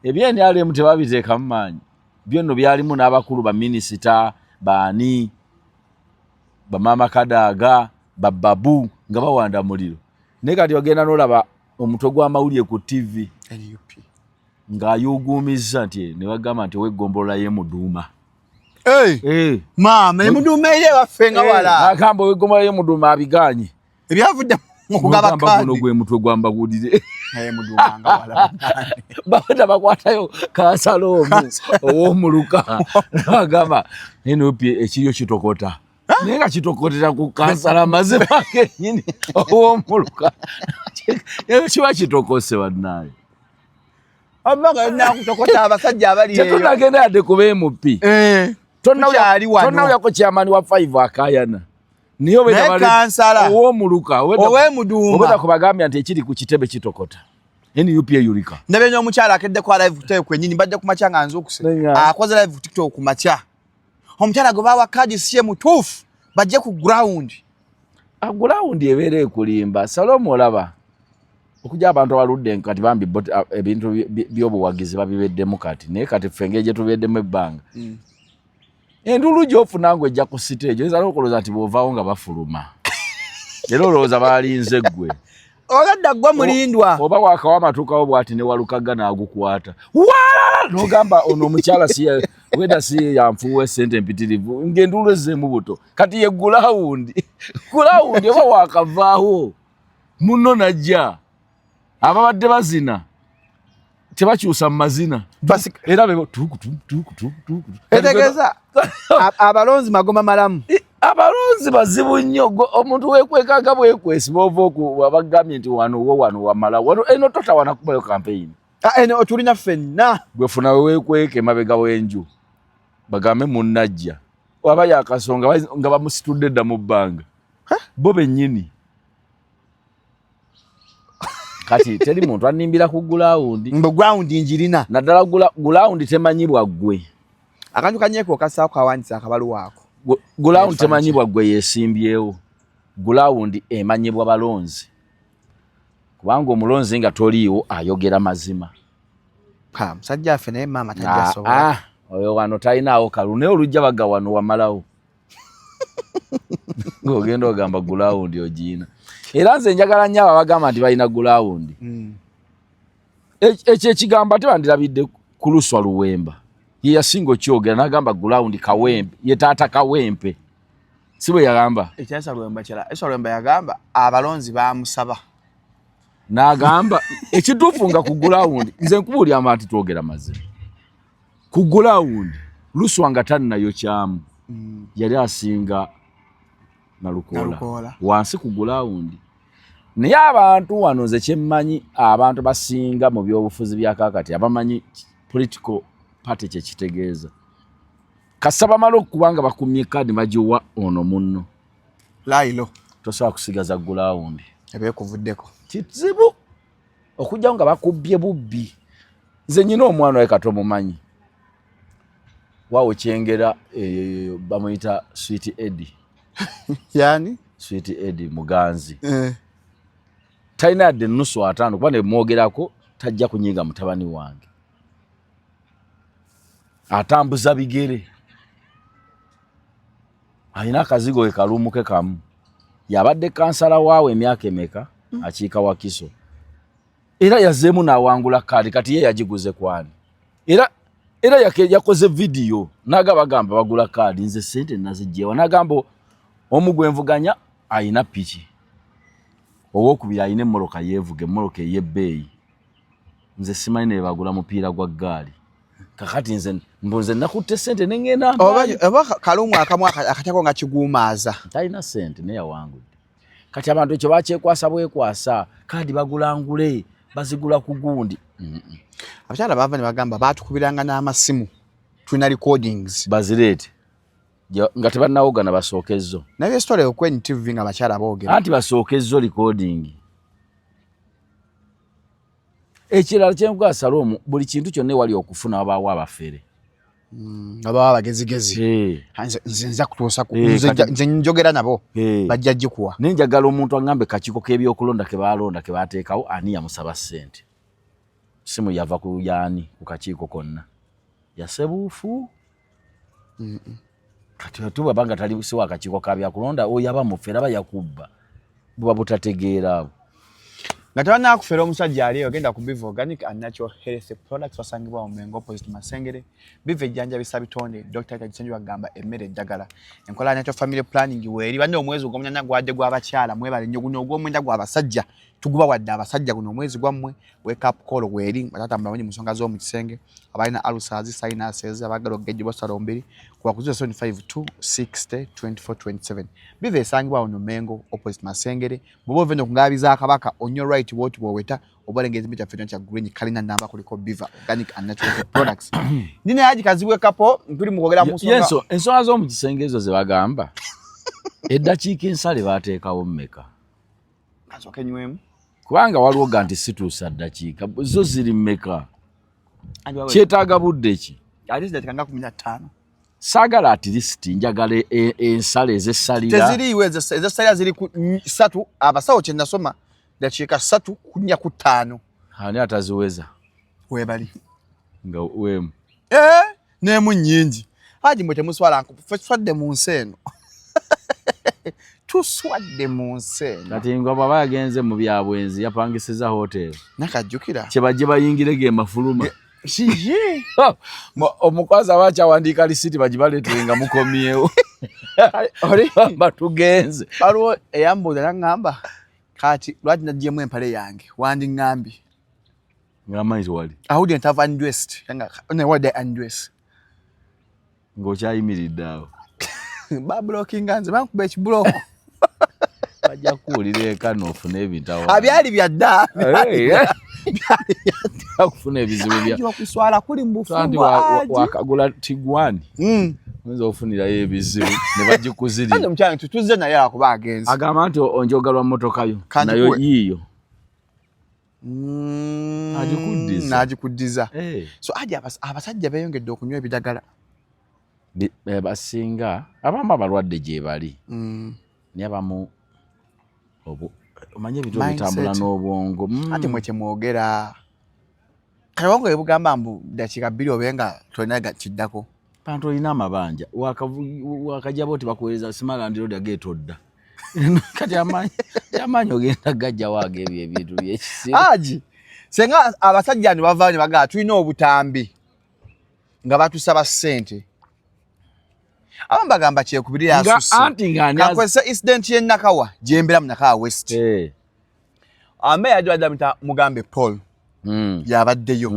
Ebye NRM tebabiteekamu maanyi, byo nno byalimu n'abakulu, baminisita baani, bamaama Kadaaga, bababu nga bawanda muliro, naye kati ogenda n'olaba omutwe gw'amawulire ku TV NUP. ng'ayuguumizza nti ne bagamba nti ow'eggombolola y'emuduuma. Hey, Eh, maama emuduuma eri ewaffe nga wala. Agamba ow'eggombolola y'emuduuma abigaanye. Ebyavudde mu kugaba Ogamba guno kaadi. gwe mutwe gwambagulire. Emuduuma nga wala. Baweta bakwatayo kansala omu ow'omuluka nagamba NUP ekiryo kitokota, naye nga kitokotera ku kansala amazima kenyini ow'omuluka, kiba kitokose bannaaye. Amanga nakutokota abasajja abali eyo. Tetunagenda yadde kuba MP. Eh, tukyali wano. Tonnawulirako chairman wa 5 akayana, naye obwedda Naye kansala. Ow'omuluka Ow'emuduuma. obwedda kubagambya nti ekiri ku kitebe kitokota, NUP eyulika. Ndabye n'omukyala akeddeko live ku TikTok kwennyini, mbadde ku makya nga nzuukuse. Nenga. Akoze live ku TikTok ku makya. Omukyala gwe bawa kaadi si ye mutuufu, bajje ku ground. Ground ebeera ekulimba. Salomu, olaba okujja abantu abaludde kati bambi bo ebintu by'obuwagizi babibeddemu kati, naye kati ffe engeri gye tubeddemu ebbanga, enduulu gy'ofuna nga ojja ku siteegi, oyinza n'okulowooza nti bw'ovaawo nga bafuluma, era olowooza balinze ggwe. Olwadda gwe mulindwa. Oba wakawa amatuukawo bw'ati ne Walukaga n'agukwata walala, n'ogamba ono omukyala si weda si yanfuuwa esente empitirivu, ng'enduulu ezzeemu buto. Kati ye ground, ground oba wakavaawo munno najja, ababadde bazina tebakyusa mu mazina era bebo tuku tuku tuku tuku tuku. Etegeeza abalonzi magoma malamu. Abalonzi bazibu nnyo. Omuntu wekwekanga bwekwesi bova abagambye nti wano wo wano wamala wano eno totawana kubayo kampeyini. Ah, eno otulina ffenna. Gwe funa wewekweka emabega w'enju bagambe munnajja waba yakasonga nga bamusitudde dda mu bbanga bo bennyini. Kati teri muntu annimbira ku gulawundi. Mbu gulawundi njirina. Naddala gulawundi temanyibwa ggwe. Akantu kanyeeko okasaako kawandisa akabaluwa ako. Gulawundi temanyibwa ggwe yesimbyewo. Gulawundi emanyibwa balonzi. Kubanga omulonzi nga toliiwo ayogera mazima. Ha, musajja affe naye maama tajja sobola. Ah, oyo wano talinaawo kalulu naye olujja baga wano wamalawo. Ng'ogenda ogamba gulawundi ogiina. Era nze njagala nnyo abo abagamba nti balina gulawundi. Ekyo ekigambo ate bandirabidde ku Luswa Luwemba. Ye yasinga okyogera n'agamba gulawundi Kawempe, ye taata Kawempe. Si bwe yagamba? Ekyasa Luwemba kyala. Esa Luwemba yagamba abalonzi baamusaba. N'agamba ekituufu nga ku gulawundi nze nkubuulira nti twogera mazima. Ku gulawundi Luswa nga tannayokyamu yali asinga Nalukoola wansi ku gulawundi. Naye abantu wano nze kyemmanyi abantu basinga mu byobufuzi bya kaakati abamanyi political party kye kitegeeza. Kasita bamala okuba nga bakumye kaadi bagiwa ono munno. Layilo. Tosobola kusigaza gulawundi. Ebeekuvuddeko. Kizibu okujjawo nga bakubbye bubbi. Nze nnyina omwana we kati omumanyi. Waawo Kyengera bamuyita Sweet Eddie. Yani? Sweet Eddie Muganzi. Talina yadde ennusu 50 kuba ne mwogerako tajja kunyiga mutabani wange. Atambuza bigere. Alina akazigo ke kalumuke kamu. Yabadde kansala waawe emyaka emeka akiika Wakiso. Era yazzeemu n'awangula kaadi kati ye yagiguze kwani. Era yakoze vidiyo n'agamba bagamba bagula kaadi nze ssente naziggyewa n'agamba omu gwe nvuganya alina piki owookubiri alina emmoloka yeevuga emmoloka ey'ebbeeyi nze simanyi ne bagula mupiira gwa ggaali kakati nze mbu nze nakutte ssente ne ŋŋenda oba kalumu akamu akatako nga kiguumaaza talina ssente naye yawangudde. Kati abantu ekyo bakyekwasa bwekwasa kaadi bagulangule bazigula ku gundi. Abakyala baava ne bagamba baatukubiranga n'amasimu tulina recordings bazireete nga tebannawogana basooke zo. Naye story ku NTV nga bakyala boogera anti basooke zo recording. Ekirala kye nkugaa Salomu buli kintu kyonna ewali okufuna wabaawo abafere. Abaawo abagezigezi. Nze nza kutuusa ku nze njogera nabo bajja gikuwa. Naye njagala omuntu aŋŋambe kakiiko k'ebyokulonda ke baalonda ke baateekawo ani yamusaba ssente. Simu yava ku yaani ku kakiiko konna. Yasebuufu. Kati tuba nga tali si wa kakiiko ka byakulonda oyo aba mufere aba yakubba. Buba butategeera abo. Nga tebannakufera omusajja ali ogenda ku Biva Organic and Natural Health Products basangibwa mu Mengo opposite Masengere. Biva ejjanjabisa bitonde, Dr. Kisenju agamba emmere eddagala. Enkola ya Natural Family Planning weeri banne omwezi ogw'omunaana gwadde gw'abakyala mwebale nnyo guno ogw'omwenda gw'abasajja tuguba wadde abasajja guno omwezi gwammwe. Wake up call weeri batatambula bulungi mu nsonga z'omu kisenge abalina ulcers, sinuses, abaagala okugejjebwa salombiri kuba ku 0752 60 24 27. Biva esangibwa wano Mengo opposite Masengere. Bw'oba ova eno ku ngalabi za Kabaka on your right bw'oti bw'oweta oba olengera ekizimbe kyaffe kya green kalina namba kuliko Biva Organic and Natural Products. Nina yaji Kazibwe Kapo tuli mu kwogera mu nsonga. Yeso ensonga z'omu kisenge ezo ze bagamba eddakiika ensale baateekawo mmeka? Kasooke nywemu. Kubanga waliwo ga nti situusa ddakiika zo ziri mmeka? Kyetaaga budde ki? Ate ziddakiika nga 15. Saagala at least njagala ensale ez'essalira. Teziriiwo ez'essalira ziri ku 3 abasawo kye nasoma dakiika 3 ku 4 ku 5. Ani ataziweza? Weebali. Nga weemu. N'emu nnyingi. Haji mwe temuswala ffe tuswadde mu nsi eno. Tuswadde mu nsi eno. Kati nga bw'aba yagenze mu byabwenzi yapangisiza hotel. Nakajjukira. Kye bajje bayingire ge mafuluma. Kiki? Omukazi aba akyawandiika lisiti bagibaleetere nga mukomyewo. Batugenze. Waliwo eyambuuza n'aŋŋamba kati lwaki naggyemu empale yange wandiŋŋambye. Ng'amanyi tewali. I wouldn't have undressed. Nga, no, why did I undress? Ng'okyayimiridde awo. Bablockinga nze, bankuba ekibuloko. Bajja kuwulira eka n'ofuna ebintu. Abyali byadda. Okufuna ebizibu bya okuswala kuli mu anti bufumbo. Haji. Wakagula Tiguan, oyinza okufunirayo ebizibu ne bagikuzirira. Kandi omukyala nti tuzze naye akuba agenze. Agamba nti onjoga lwa mmotoka yo. Kanjikuwe. Nayo yiiyo. Agikuddiza. N'agikuddiza. Eh. So Haji, abasajja beeyongedde okunywa ebidagala. Basinga abamu abalwadde gye bali, naye abamu omanye ebintu Mindset. bitambula n'obwongo. Ate mwe kyemwogera kati obwongo bwe bugamba mbu dakiika 2 obe nga tolina kiddako. Bantu olina amabanja, wakajja oti bakuweereza simalandi road ageetodda. Kati amaanyi ogenda gajjawo ag'ebyo ebintu byekisiru. Haji, senga abasajja ne bavaayo ne bagamba tulina obutambi nga batusaba ssente, abamu bagamba kyekubiri Nga yasusse. anti nga ani Kakozesa incident y'e Nakawa gyembeera mu Nakawa West. Ameya yadde muta Mugambe Paul yabaddeyo.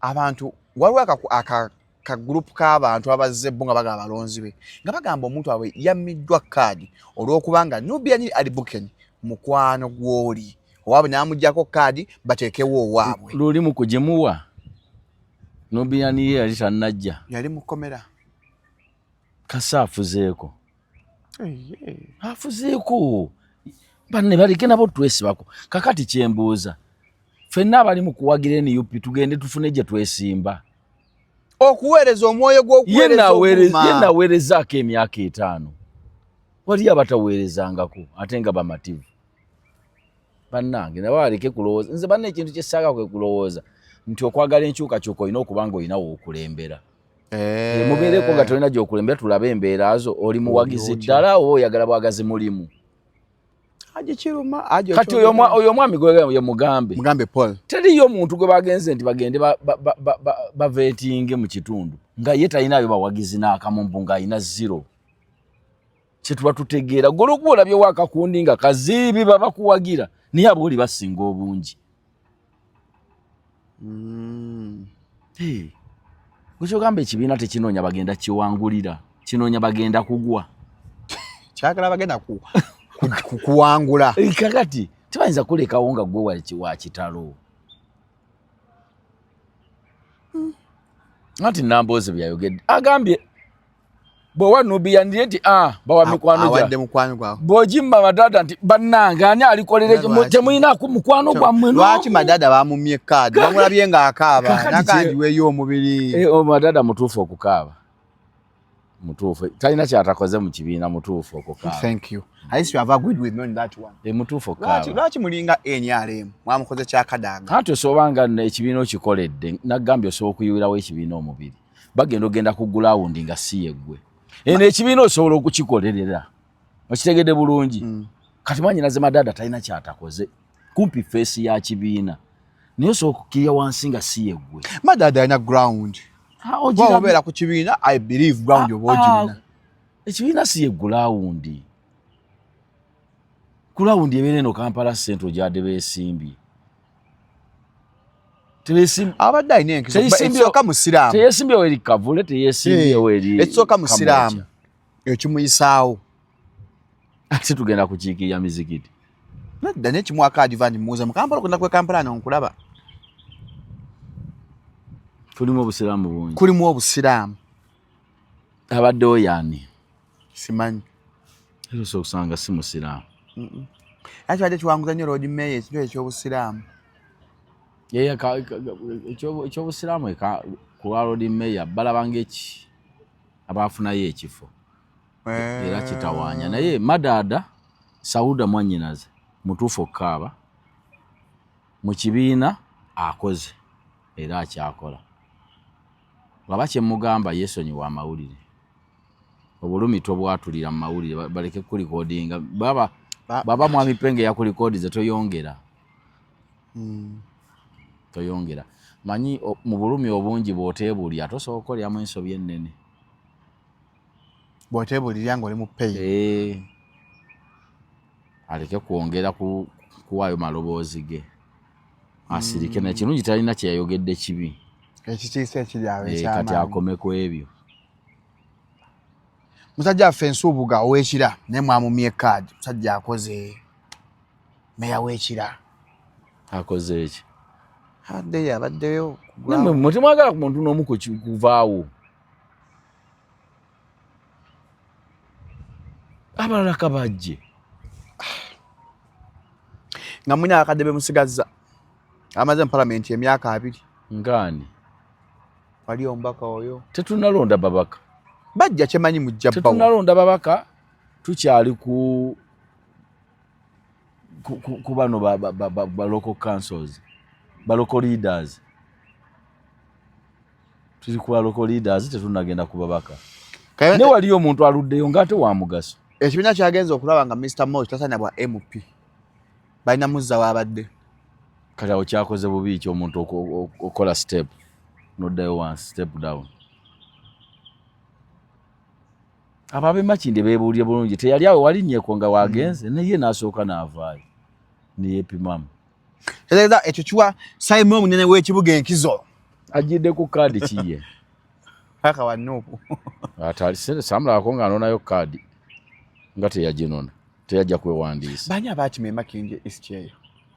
Abantu waliwo aka group k'abantu abazze bo nga bagamba abalonzi be nga bagamba omuntu waabwe yammiddwa kaadi olw'okubanga Nubian Ali Buken mukwano gw'oli owaabwe n'amuggyako kaadi bateekewo owaabwe. Luli mu kugimuwa Nubian ye yali tannajja. Yali mu kkomera. Kasa afuzeeko, afuzeeko banne baleke nabo twesibako. Kakati kyembuuza, ffenna abali mu kuwagira NUP tugende tufune gye twesimba. Okuweereza omwoyo Ye gw'okuweereza ye oguluma. Naweerezaako emyaka 5, wali abataweerezangako ate nga bamativu. Bannange, nabo baleke kulowooza. Nze banna ekintu kyesaagala kwe kulowooza nti okwagala enkyukakyuka olina okuba nga olina wookulembera. Mubeereko nga tolina gy'okulembera, tulabe embeera zo. Oli muwagizi ddala oba oyagala bwagazi mulimu? Haji, kiruma Haji. Kati oyo omwami gwe ye Mugambe. Mugambe Paul. Teriyo omuntu gwe bagenze nti bagende bavetinge mu kitundu nga ye talinayo bawagizi n'akamumbu, ng'alina zero. Kyetuba tutegeera gwe olwokuba olabyewo akakundi nga kaziibi babakuwagira, naye abooli basinga obungi. Hey, gwe kyogamba ekibiina tekinoonya bagenda kiwangulira, kinoonya bagenda kugwa. Kyagala bagenda kuwangula. Kakati tebayinza kulekawo nga gwe wa kitalo. Anti Namboozi byayogedde, agambye bwewa Nubian nti ah, bawa mikwano gya Awadde mukwano gwawe. Bw'ogimba Madaada nti bannange ani alikolera ekyo? Lwaki? Temulinaako mukwano gwammwe Lwaki Madaada bamumye kaadi? Bamulabye ng'akaaba. Kakati Nakandiweeyo omubiri. Eh, oh, Madaada mutuufu okukaaba, mutuufu, talina kyatakoze mu kibiina, mutuufu okukaaba. Thank you. At least you have agreed with me on that one. Eh, mutuufu Lwaki okukaaba. lwaki mulinga NRM mwamukoze kyakadaaga? Anti osobola nga ekibiina okikoledde, nagambye osobola okuyiwirawo ekibiina omubiri, bagenda ogenda ku gulawundi nga si yeggwe. Eno ekibiina osobola okukikolerera, okitegedde bulungi? Kati mwanyinaze Madaada talina kyatakoze, kumpi face ya kibiina, naye osobola okukkirira wansi nga si yeggwe. Madaada alina ground. Ah, Kuba obeera ku kibiina, I believe ground oba ogirina. Ekibiina si ye gulawundi. Gulawundi ebeera eno Kampala Central gyadde beesimbye. Tebeesimbye. Abadde alina enkizo. Ekisooka musiraamu. Teyesimbyewo eri Kavule, teyesimbyewo eri Ekisooka musiraamu. Ekimuyisaawo. Ate tugenda kukiikirira mizikiti. Nedda, naye kimuwako advantage. Muwuza mu Kampala, okugenda kwe Kampala no nkulaba. Tulimu obusiraamu bungi. Kulimu obusiraamu. Abaddewo yaani? Simanyi. Era osobola okusanga si musiraamu. Ate kibadde kiwanguza nnyo Lord Mayor ekintu eky'obusiraamu. Yeye ekyobusiraamu ku lwa Lord Mayor balabanga eki abaafunayo ekifo era kitawaanya. Naye Madaada Sauda mwannyinaze mutuufu okukaaba. Mu kibiina akoze era akyakola. Lwaba kyemugamba yeesonyiwa amawulire, obulumi tobwatulira mu mawulire, baleke kulikodinga. Baba baba mwami Penge yakulikodize, toyongera. Toyongera manyi mu bulumi obungi bw'oteebulira tosobola okukoleramu ensobi ennene. Bw'oteebulirira ng'oli mu pain. Eh, aleke kwongera kuwaayo maloboozi ge, asirike. Naye kirungi talina kyeyayogedde kibi. Ekitiisa ekiri awo Eh, kati ekyamaanyi. akome ku ebyo. Musajja waffe Nsubuga ow'Ekira naye mwamumye kaadi. Musajja akoze meya w'Ekira. Akoze eki? Abaddeyo abaddeyo. Mwe temwagala ku muntu n'omu kuvaawo. Abalala kabajje. Nga mulina abakadde be musigazza. Amaze mu palamenti emyaka 2. Ngaani? Wali omubaka oyo. Tetunnalonda babaka. Bajja kyemanyi mujja bbawa. Tetunnalonda babaka, tukyali ku bano ba local councils, ba local leaders. Tuli ku ba local leaders, tetunnagenda ku babaka. Ne waliyo omuntu aluddeyo ng'ate wa mugaso. Ekibiina kyagenze okulaba nga Mr. Mosh tasaana bwa MP. Balina muzza w'abadde. Kati awo kyakoze bubi ki omuntu okola step n'oddayo wansi, step down. Abo ab'e Makindye beebuulire bulungi, teyali awo walinnyeko nga wagenze, naye n'asooka n'avaayo ne yeepimamu. Era ekyo kiwa Simon omunene w'ekibuga enkizo. Ajjidde ku kaadi kiye. Paka wa Nuupu. Atali samulabako ng'anonayo kaadi nga teyaginona, teyajja kwewandiisa. Baani abaakima e Makindye East eyo?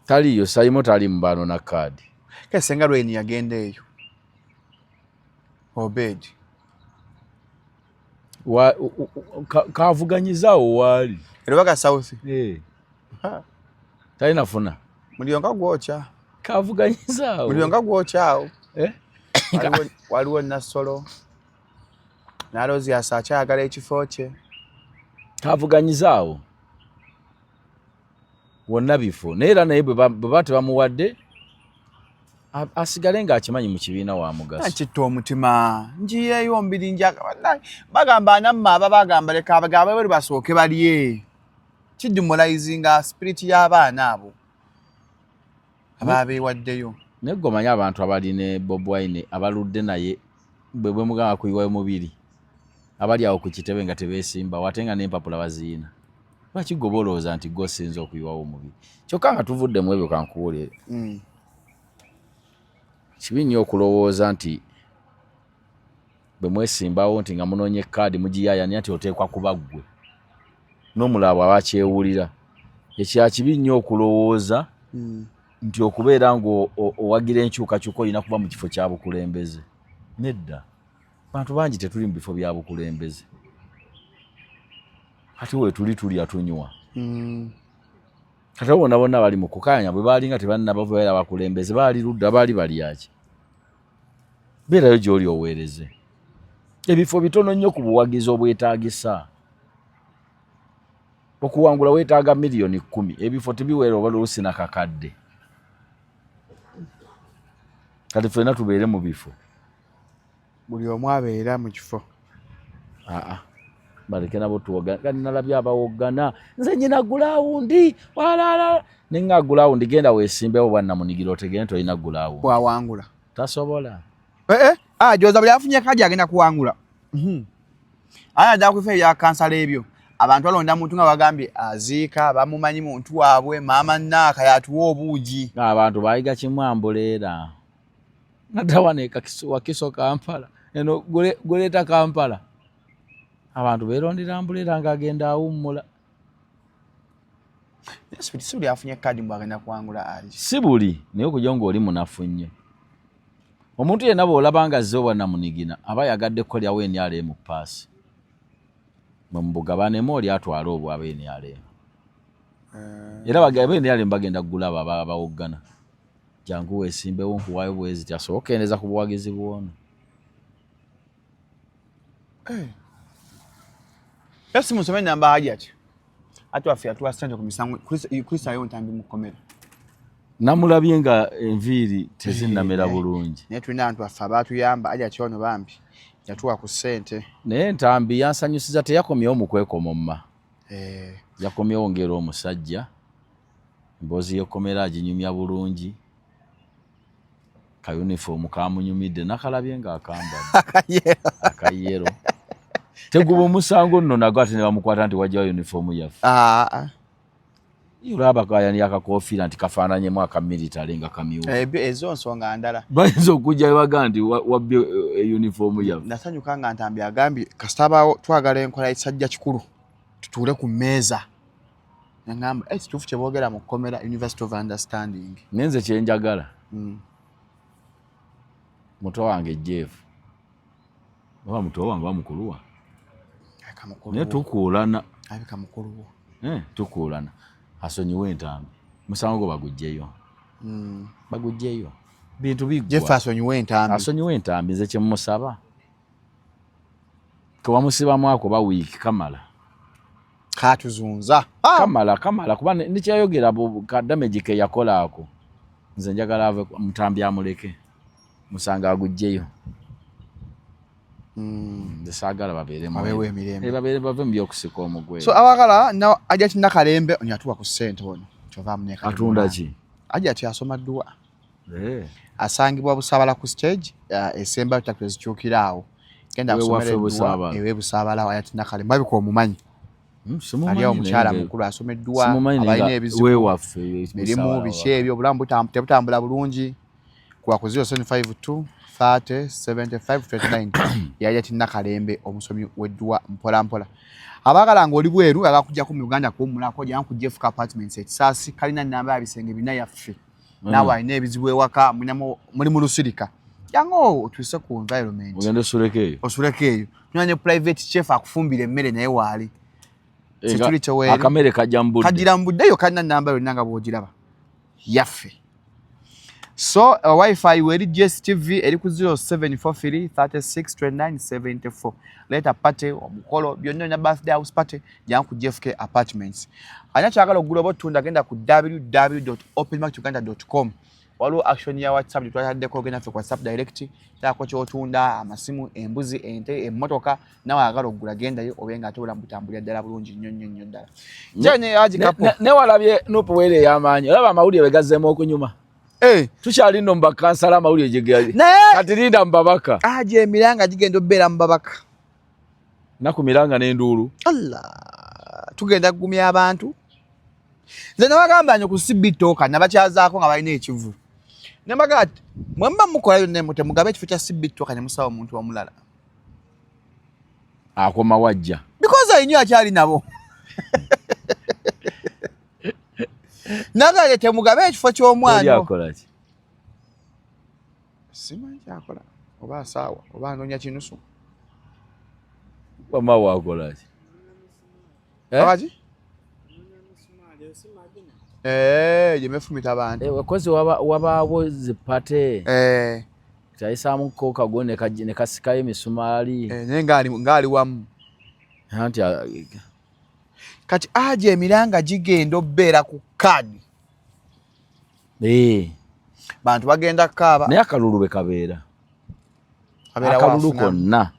Taliiyo, Simon tali mu banona kaadi. Kale Ssenga Lweni yagenda eyo. Obed. Kavuganyizaawo waali. Erubaga South. Talina funa. Muliro nga gwokya. Kavuganyizaawo. Muliro nga gwokya awo. Waliwo Nassolo. Nalozias akyayagala ekifo kye. Kavuganyizaawo. Wonna bifo. Naye era naye bwe baba tebamuwadde, asigale ng'akimanyi mu kibiina wa mugaso. Kitta omutima. Njiyeeyo mbiri njaga. Bagamba anamma aba bagamba leka abagamba bweru basooke balye. Kidemoralizinga spirit y'abaana abo. Ababeewaddeyo. Naye gwe omanyi abantu abali ne Bobi Wine abaludde naye bwe bwe mugamba kuyiwayo mubiri. Abali awo ku kitebe nga tebeesimbawo ate nga n'empapula baziyina. Lwaki gwe oba olowooza nti gwe osinza okuyiwawo omubiri? Kyokka nga tuvudde mu ebyo kankubuulire. Kibi nnyo okulowooza nti bwe mwesimbawo nti nga munoonya ekkaadi mugiyaayania nti oteekwa kuba ggwe. N'omulala bw'aba akyewulira. Ekya kibi nnyo okulowooza nti okubeera ng'owagira enkyukakyuka olina kuba mu kifo kya bukulembeze. Nedda. Bantu bangi tetuli mu bifo bya bukulembeze. Ate we tuli tulya tunywa. Kati abo bonna bonna bali mu kukaayanya bwe baali nga tebannaba kubeera bakulembeze, baali ludda, baali balyaki. Beerayo gy'oli oweereze. Ebifo bitono nnyo ku buwagizi obwetaagisa. Okuwangula weetaaga 10,000,000, ebifo tebiwera oba luusi na kakadde. Kati ffenna tubeere mu bifo. Buli omu abeera mu kifo. Baleke nabo tuwogana. Kati nalabye abawoggana. Nze nnyina gulawundi. Walala. Ne nga gulawundi genda weesimbewo bwannamunigira otegere nti olina gulawundi. Wawangula. Tasobola. Joza buli afunye kadi agenda kuwangula. Aya adda ku bifo bya kansala ebyo. Abantu balonda muntu nga bagambye aziika, bamumanyi muntu waabwe, maama Naaka yatuwa obuugi. Abantu bayiga kimu ambuleera. Nadawa ne Wakiso Kampala. Eno guleeta Kampala. Abantu beerondera ambuleera ng'agenda awummula. Si buli afunye kaadi mbu agenda kuwangula aje. Si buli, naye okujja ng'oli munafu nnyo. Omuntu yenna bw'olaba nga azze obwannamunigina aba ayagadde kukolerawo NRM paasi. Mwe mubugabanemu oli atwale obwa aba NRM. Era aba NRM bagenda kugulaba abawoggana. Jangu weesimbewo nkuwaayo bweziti asobole okukendeeza ku buwagizi bw'ono. Esi musome namba Hajat. Ate waffe yatuwa ssente ku misango, Kristo Ntambi mu kkomera. Namulabye nga enviiri tezinnamera bulungi. Naye tulina abantu baffe abaatuyamba, Hajat ono bambi yatuwa ku ssente. Naye Ntambi yansanyusiza teyakomyewo mu kwekomomma. Yakomyewo ng'era omusajja. Emboozi y'ekkomera aginyumya bulungi. Ka uniform kamunyumidde nakalabye ng'akambadde. Akayero. Teguba omusango nno nagwo ate ne bamukwata nti wajjawo uniform yaffe. Olaba kayani akakofiira nti kafaananyemu aka military nga kamyufu. Ezo nsonga ndala. Bayinza okujja baga nti wabbye uniform yaffe. Nasanyuka nga Ntambi agambye kasita abaawo twagala enkola ekisajja kikulu tutuule ku mmeeza. Nagamba ekituufu kye boogera mu kkomera, University of Understanding. Nenze kyenjagala muto wange Jeff, oba muto wange oba mukulu wange, naye tukuulana, Abika mukulu wo. Tukuulana, asonyiwe Entambi, musango gwo bagugjeyo, bagugjeyo, bintu biggwa. Jeff asonyiwe Entambi. Asonyiwe Entambi, nze kyemumusaba, kewamusibamu ako ba wiiki kamala. Katuzunza. Kamala, kamala, kuba nekyayogera ka damage ke yakola ako, nze njagala ave Mutambi, amuleke, musango agugjeyo. Nze saagala babeeremu Babeewo emirembe. Babeere bave mu byokusika omugwe. So awagala na Ajati Nakalembe ono yatuwa ku ssente, ono kyova muneka. Atunda ki? Ajati asoma dduwa. Asangibwa Busaabala ku stage esemba takisi ezikyukira awo, genda Ewaffe akusomera edduwa. Busaabala. Ewe Busaabala awo, Ajati Nakalembe abika omumanyi. Simumanyi. Ali awo, mukyala Naye mukulu asoma edduwa. Simumanyi naye Abalina nga ebizibu weewaffe mirimu Busaabala biki waffe. ebyo, obulamu tebutambula bulungi, kuba ku 0752 30 75 29 yajati Nakalembe omusomi w'edduwa mpola mpola. Abaagala nga oli bweru agakujjako mu Uganda kuwummulako, jangu ku Jeff Apartments ekisaasi, kalina namba ya bisenge bina yaffe. Naawe alina ebizibu ewaka, muli mu lusirika, jangu otuuse ku environment. Ogenda osuleko eyo. Osuleko eyo. Tulina ne private chef akufumbira emmere, naye waali. Security weeri. Akamere kajja mu budde. Kagira mu budde eyo, kalina namba yonna nga bw'ogiraba yaffe. So wifi weri, GSTV eri ku 0743 36 29 74. Leeta party, omukolo, byonna byonna, birthday, house party, jangu ku JFK Apartments. Alina kyagala okugula oba otunda, genda ku www openmarketuganda com. Waliwo action ya WhatsApp gyetwataddeko, ogenda ffe ku WhatsApp direct, taako kyotunda, amasimu, embuzi, ente, emmotoka. Nawe agala okugula, gendayo obe nga ate obulamu butambulira ddala bulungi nnyo nnyo nnyo ddala. Newalabye NUP weere ey'amaanyi, olaba amawulire bwe gazzeemu okunyuma. Tukyali nno mu bakansala, amawulire gye gali. Naye kati linda mu babaka. Aje emiranga gigenda okubeera mu babaka. Naku miranga n'enduulu. Allah, tugenda kugumya abantu. Nze nabagamba nyo ku CB Toka, nabakyazaako nga balina ekivu, nembaga ati mwe muba mukola yonna, temugabe ekifo kya CB Toka ne musaba omuntu omulala. Akoma wajja. Because I knew akyali nabo. Nagale temugabe ekifo Oli ky'omwana. Akola ki? Simanyi kyakola, oba asaawa oba anoonya kinusu. Wama wakola ki? Eh? Abaki gyemefumita abantu. Wakozi wabaawo zipate kyayisaamu ko kago ne kasikayo emisumaali. Naye ngaali wamu. Anti Kati aje emiranga gigenda obeera ku kaadi. Bantu bagenda kukaaba. Naye akalulu bwe kabeera, Kabeera akalulu waafuna. konna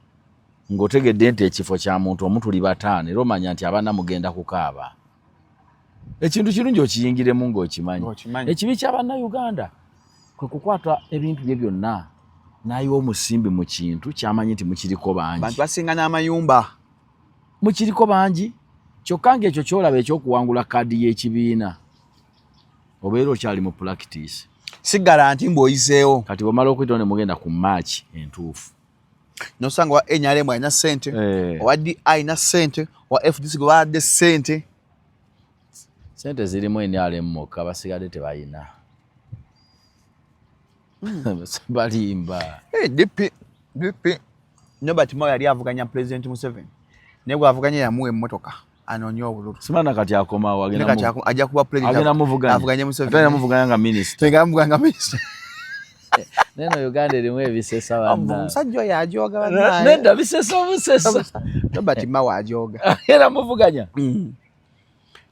ng'otegedde nti ekifo kya muntu omu, tuli bataano, era omanya nti abaana mugenda kukaaba. Ekintu kirungi okiyingiremu ng'okimanyi. Ng'okimanyi. Ekibi ky'Abannayuganda kwe kukwata ebintu bye byonna n'ayiwa omusimbi mu kintu kyamanyi nti mukiriko bangi. Bantu basinga n'amayumba. Mukiriko bangi, kyokka ng'ekyo kyolaba ekyokuwangula kaadi y'ekibiina, obeera okyali mu practice. Sigala nti mbw'oyiseewo. Kati bwomala okuyitawo ne mugenda ku match entuufu. Nosanga wa NRM alina ssente, owa DI alina ssente, owa FDC gwe baadde ssente. Sente zirimu NRM mokka, basigadde tebalina, balimba. Eh, DP Norbert Mao yali avuganya President Museveni, naye gwavuganya yamuwa emmotoka anoonye obululu. Simana kati akomawo. Naye kati ajja kuba president. Agenda muvuganya. Avuganye Museveni. Ate muvuganya nga minisita. Nga muvuganya nga minisita. Neno Uganda erimu ebisesa banna. Omusajja oyo ajooga bannaye. Nedda, bisesa obusesa. Norbert Mao ajooga. Era muvuganya.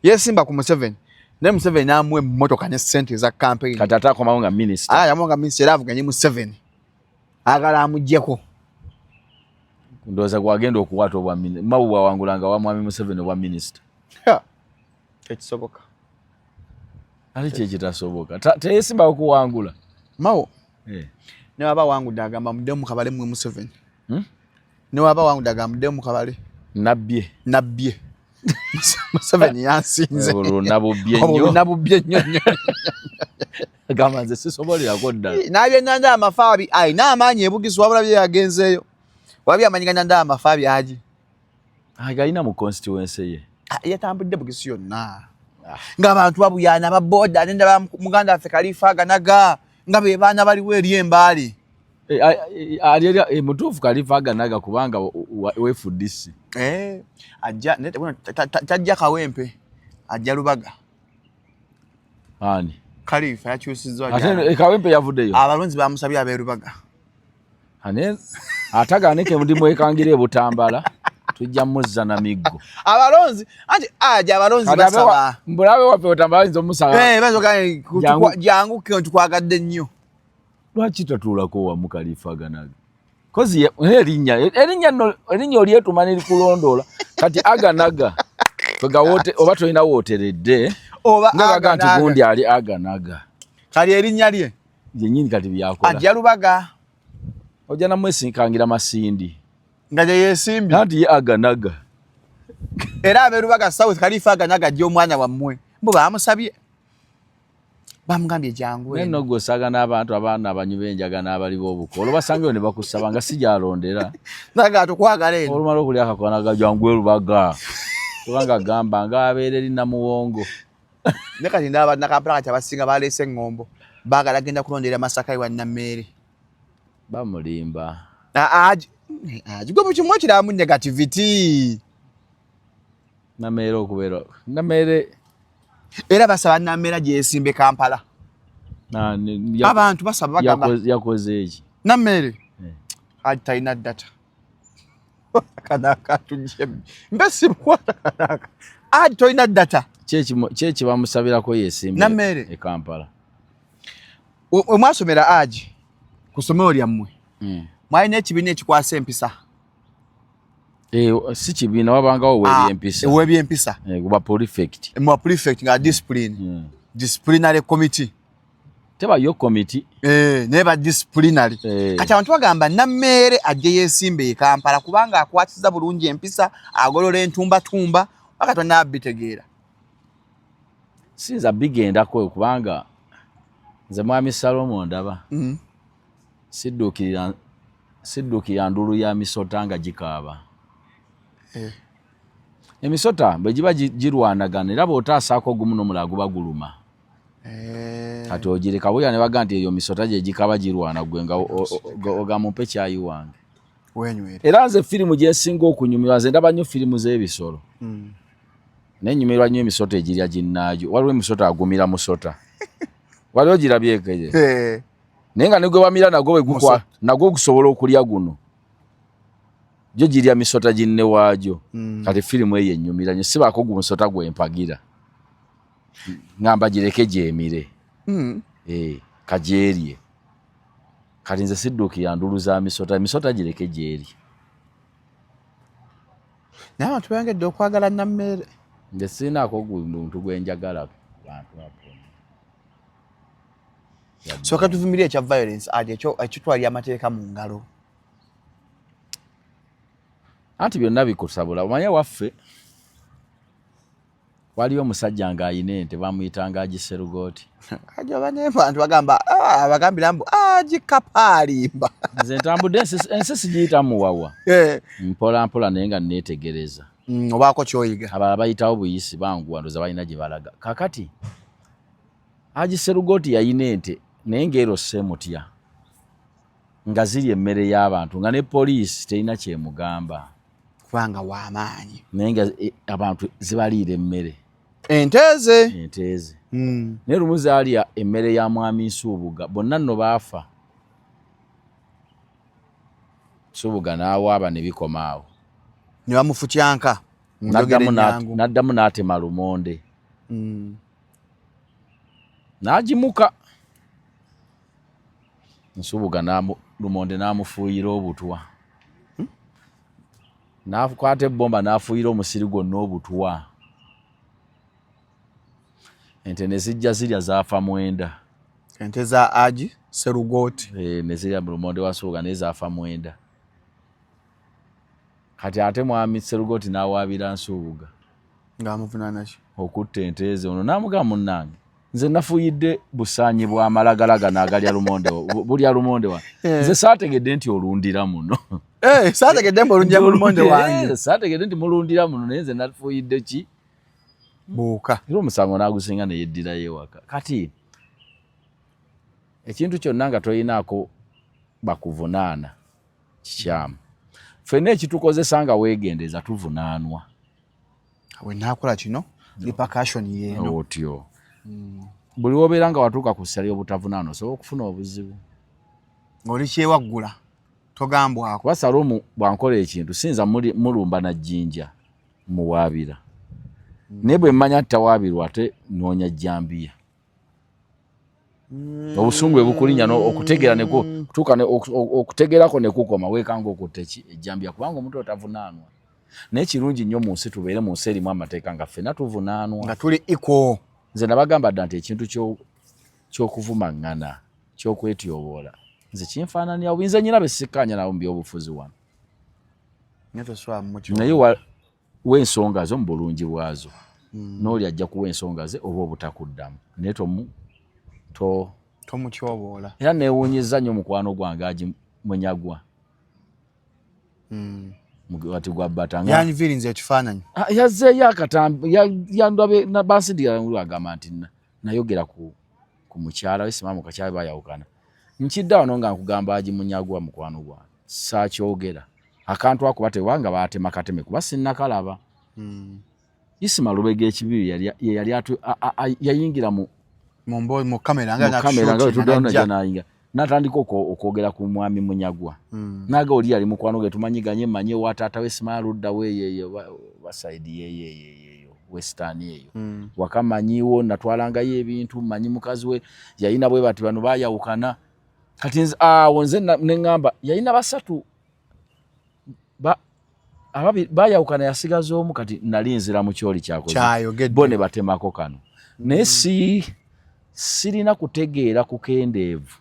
Yesimba ku Museveni, naye Museveni n'amuwa emmotoka ne ssente eza campaign. Kati ate akomawo nga minisita. Ah, yamuwa nga minisita, era avuganye Museveni, agala amuggyeko. Ndowooza gwagenda okukwata obwa Mao bwawangulanga wa mwami Museveni obwa minisita. Tekisoboka. Ate ki ekitasoboka? Teyesimbawo kuwangula. Mao Eh. ne waba wangudde agamba muddemu mukabale mmwe Museveni. Hmm? Ne waba wangudde agamba muddemu mukabale. Nabbye. Nabbye. Museveni yansinze. Obululu nabubbye nnyo. Nabubbye nnyo nnyo. Gamba nze sisobolerako ddala. N'abyennyanja amafaabi alina amaanyi ebugisu, wabula bye yagenzeeyo wabye amanyi ganyanja amafaabi agi. Agalina mu constituency ye. Ah, yatambudde Bugisu yonna ng'abantu babuyaana baboda nenda muganda waffe Kalifa Aganaga nga be baana baliwo eri Embaale. Eh, ali eri mutuufu Kalifa Aganaga kubanga wefudisi. Ajja tajja Kawempe, ajja Lubaga. Ani? Kalifa yakyusizzwa. Ate Kawempe yavuddeyo. Abalonzi bamusabye ab'e Lubaga. Ane atagaane ke ndi mwekangira e Butambala tujja muzza na miggo. Abalonzi anti aja abalonzi basaba. Mbulabe waffe Butambala ayinza omusaba. Bazoga jangu tukwagadde nnyo. Lwaki tatuulako wamu Kalifa Aganaga? Kozi erinnya erinnya nno erinnya olyetuma ne likulondoola kati Aganaga kwega wote oba tolina wooteredde oba nga baga nti gundi ali Aganaga. Kali erinnya lye yennyini kati byakola. Ajja Lubaga. Ojja namwesinkangira Masindi. Nga gye yeesimbye. Anti ye Aganaga. Era ab'e Lubaga South Kalifa Aganaga ajja omwana wammwe. Mbu baamusabye. Bamugambye jangu eno. Nno gwe osaaga n'abantu abaana abanywi b'enjaga n'abali b'obuko. Olwo basangeyo ne bakusaba nga si gy'alondera. Naga tukwagala eno. Olumala okulya akakwana ga jangu e Lubaga. Kubanga gamba nga abeera eri Namuwongo. Ne kati ndaba bannakampala kati abasinga baleese eŋŋombo. Baagala genda kulondera Masaka ewa Nammeere. Bamulimba. Gwe buli kimu okiramu negativity. Nammeere okubeera Nammeere era basaba Nammeere gyesimbe Kampala. Abantu basaba bagamba yakoze eki? Nammeere haji talina data. Kanaka tujje mbe simukwata kanaka. Haji tolina data. Kyeki bamusabirako yesimbe Nammeere e Kampala. Omwasomera Haji ku ssomero lyammwe. Mwalina ekibiina ekikwasa empisa. Si kibiina wabangawo ow'ebyempisa. Ow'ebyempisa. Guba prefect. Mwa prefect nga discipline. Disciplinary committee. Teba yo committee. Naye ba disciplinary. Kati abantu bagamba Nammeere ajje yeesimbe e Kampala kubanga akwatiza bulungi empisa, agolola entumbatumba, paka tonnabitegeera. Sinza bigendako kubanga nze Mwami Salomo ndaba. Sidduukirira ndulu ya misota nga gikaaba. Emisota bwe giba girwanagana era bw'otaasaako ogumu n'omulala guba guluma. Kati ogireka bw'olya ne bagamba nti eyo misota gye gikaaba girwana gwe nga ogamba mpe kyayi wange. Wenywere. Era nze firimu gye nsinga okunyumirwa, nze ndaba nnyo firimu z'ebisolo. Naye nnyumirwa nnyo emisota egirya ginnaagyo. Waliwo emisota agumira musota. Waliwo girabyeko eyo? Naye nga ne gwe bamira nagwo bwe gukwa, nagwo gusobola okulya guno. Gyo girya misota ginne waagyo. Kati firimu eyo ennyumira nnyo, sibaako gu musota gwe mpagira. Ngamba gireke gyemire. Kagyerye. Kati nze sidduukirira ndulu za misota, emisota gireke gyerye. Naye abantu beyongedde okwagala Nammeere. Nze sirinaako muntu gwe njagala bantu abo. Sooka tuvumirire ekya violence ati ekyo ekitwalira amateeka mu ngalo. Anti byonna bikusabula. Omanye waffe waliyo omusajja ng'ayina ente bamuyitanga Haji Serugooti. Haji oba n'abantu bagamba, bagambira mbu Haji Kapaalimba. Nze ntambudde ensi sigiyita muwawa. Mpola mpola naye nga neetegereza. Obaako ky'oyiga. Abalala bayitawo buyisi banguwa ndowooza balina gye balaga. Kaakati Haji Serugooti yayina ente naye ng'ero seemutya nga zirya emmere y'abantu nga ne poliisi terina kyemugamba. Kubanga w'amaanyi. Naye nga abantu zibaliira emmere. Ente ze. Ente ze. Naye lumu zaalya emmere ya Mwami Nsuubuga bonna nno baafa. Nsuubuga n'awaaba ne bikoma awo. Ne bamufutyanka. N'addamu n'atema lumonde. N'agimuka. Nsuubuga lumonde n'amufuuyira obutwa. N'akwata ebbomba n'afuuyira omusiri gwonna obutwa. Ente ne zijja zirya zaafa 9. Ente za Haji Serugooti. Ne zirya lumonde wa Nsuubuga naye zaafa 9. Kati ate Mwami Serugooti n'awaabira Nsuubuga. Ng'amuvunaana ki? Okutta ente ze. Ono n'amugamba, munnange, nze nafuuyidde busaanyi bwa malagala gano agalya lumonde, bulya lumonde wa nze saategedde nti olundira muno. Eh, saategedde mbu olundira mu lumonde wange. Eh, saategedde nti mulundira muno, naye nze nafuuyidde ki? Buuka. Era omusango n'agusinga neyeddirayo ewaka. Kati ekintu kyonna nga tolinaako bakuvunaana kikyamu. Ffenna ekitukozesa nga weegendeza tuvunaanwa. Bwe naakola kino, repercussion yeeno. Otyo buli wobeera nga watuuka ku ssa ly'obutavunaana, osobola okufuna obuzibu. Ng'oli kyewaggula, togambwako. Kuba Salumu bwankola ekintu, siyinza mulumba na jjinja, muwaabira. Naye bwe mmanya nti tawaabirwa, ate noonya jjambiya. Obusungu bwe bukulinnya, okutegeera kutuuka okutegeerako ne kukoma, weekanga okutta eki? Ejjambiya, kubanga omuntu otavunaanwa. Naye kirungi nnyo mu nsi tubeere mu nsi erimu amateeka nga ffenna tuvunaanwa, nga tuli equal. Nze nabagamba dda nti ekintu ky'okuvumaŋŋana, ky'okwetyoboola, nze kinfaananira bubi. Nze nyina besikkaanya nabo mu byobufuzi wano, naye tosobola mumutyo. Naye w'ensonga zo mu bulungi bwazo, n'oli ajja kuwa ensonga ze oba obutakuddamu, naye tomu to Tomutyoboola. Era neewuunyiza nnyo mukwano gwange agi Munyagwa, ati gwa bata nga Yanviirinze ekifaananyi. Ah, yazzeeyo akatambi, yandabe bansindikira, agamba nti nayogera ku mukyala we simamu kakyala bayawukana. Nkidda wano nga nkugamba, agi Munyagwa mukwano gwange, saakyogera akantu ako batebanga batema kateme, kuba sinnakalaba. Isima Lubega ekibibi ye yali yayingira mu mu kamera nga mu kamera nga wetuddewo najja nayingira natandika okwogera ku mwami Munyagwa. Naga oli yali mukwano gwe, tumanyiganye, manye wa taata we simanya ludda weeyeeyo basayidi yeeyeeyeeyo western eyo. Wakamanyiwo natwalangayo ebintu, manyi mukazi we yalina bwe bati, bano bayawukana. Kati awo nze neŋŋamba yalina basatu ababi bayawukana, yasigaza omu. Kati nali nzira mu kyoli kyakoze Kyayogedde. Bo ne batemako kano, naye si sirina kutegeera kukendeevu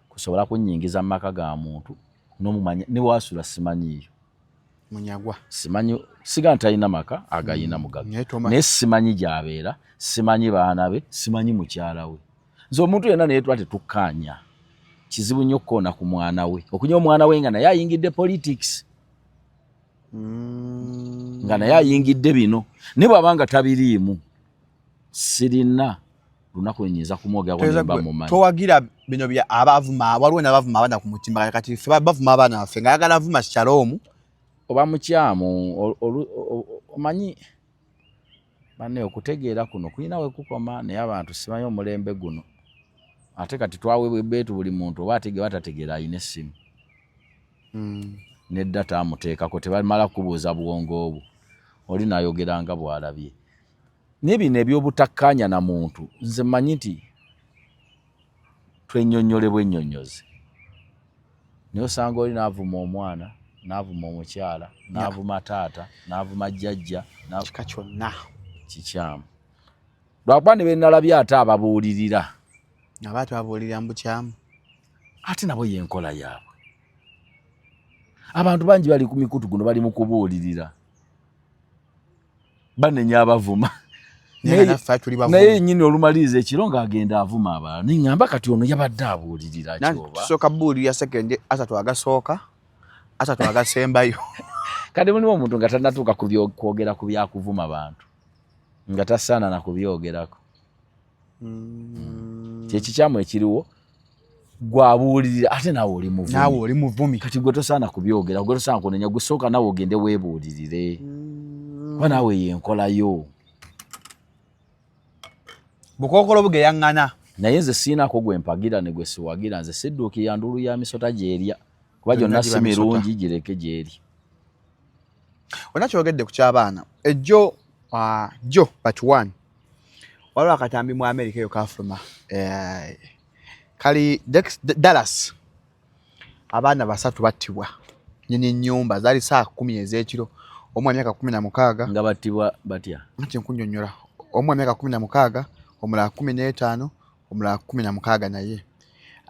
kusobola kunnyingiza mu maka ga muntu n'omumanya ne waasula simanyiiyo. Munyagwa. Simanyi, siga nti talina maka agayina mugagga, Naye toma naye simanyi gy'abeera, simanyi baana be, simanyi mukyala we. Nze omuntu yenna naye tuba tetukkaanya, kizibu nnyo okukoona ku mwana we, okunya omwana we nga naye ayingidde politics, nga naye ayingidde bino. Naye bw'aba nga tabiriimu, sirina lunaku lwenyinza kumwogerako nemba mumanyi. Towagira bino bya abavuma. Waliwo nabavuma abaana ku mutimbagano. Kati ffe bavuma abaana baffe nga ayagala avuma Shalom. Oba mukyamu, omanyi banne, okutegeera kuno kulina we kukoma, naye abantu simanyi omulembe guno. Ate kati twaweebwa ebbeetu, buli muntu oba ategeera batategeera alina essimu ne data amuteekako, tebamala kubuuza bwongo obwo, oli n'ayogera nga bw'alabye. Naye bino ebyobutakkaanya na muntu, nze mmanyi nti twennyonnyole bwennyonnyozi, naye osanga oli n'avuma omwana, n'avuma omukyala, n'avuma taata, n'avuma jjajja. Kika kyonna. Kikyamu, lwakuba ne benalabye ate ababuulirira. Aba twabuulirira mu bukyamu. Ate nabo yenkola yaabwe. Abantu bangi bali ku mikutu guno, bali mu kubuulirira, banenya abavuma. Naye naffe tuli bavumi. Naye yennyini olumaliriza ekiro ng'agenda avuma abalala, neŋŋamba kati ono yabadde abuulirira kyoba? Tusooka buulirira sekendi 30 agasooka, 30 agasembayo. Kati mulimu omuntu nga tannatuuka kwogera ku byakuvuma bantu, nga tasaana na kubyogerako. Kyekikyamu ekiriwo, gwabuulirira ate naawe oli muvumi. Naawe oli muvumi. Kati gwe tosaana kubyogera, gwe tosaana kunenya, gwe sooka naawe ogende weebuulirire, kuba naawe yenkolayo. Bukookolo bugeyaŋŋana. Naye nze siinaako gwe mpagira ne gwe siwagira. Nze sidduukirira ndulu ya misota gyerya, kuba gyonna Gyonna si giba misota. mirungi, gireke gyeri. Olina kyogedde ku ky'abaana ejjo, jo but one, waliwo akatambi mu America eyo kafuluma, kali Dallas, abaana basatu battibwa nyini nnyumba. Zaali saa 10 ez'ekiro. Omu wa myaka 16. Nga battibwa batya? Anti nkunnyonnyola. Omu wa myaka 16, omulala 15, omulala 16. Naye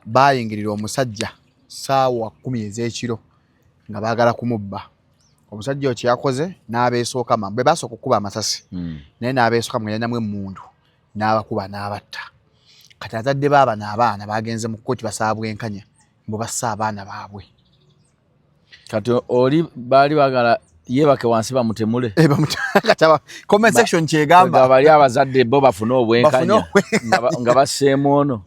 baayingirira omusajja saawa 10 ez'ekiro nga baagala kumubba. Omusajja oyo kyeyakoze n'abeesooka bwe basooka okukuba amasasi, naye n'abeesooka nga yalinamu emmundu n'abakuba n'abatta. Kati azadde baabano abaana bagenze mu kkooti basaba bwenkanya mbu basse abaana baabwe. Kati oli baali baagala yeebake wansi bamutemule. Eh, comment section kyegamba bali abazadde bo bafune obwenkanya nga basseemu ono.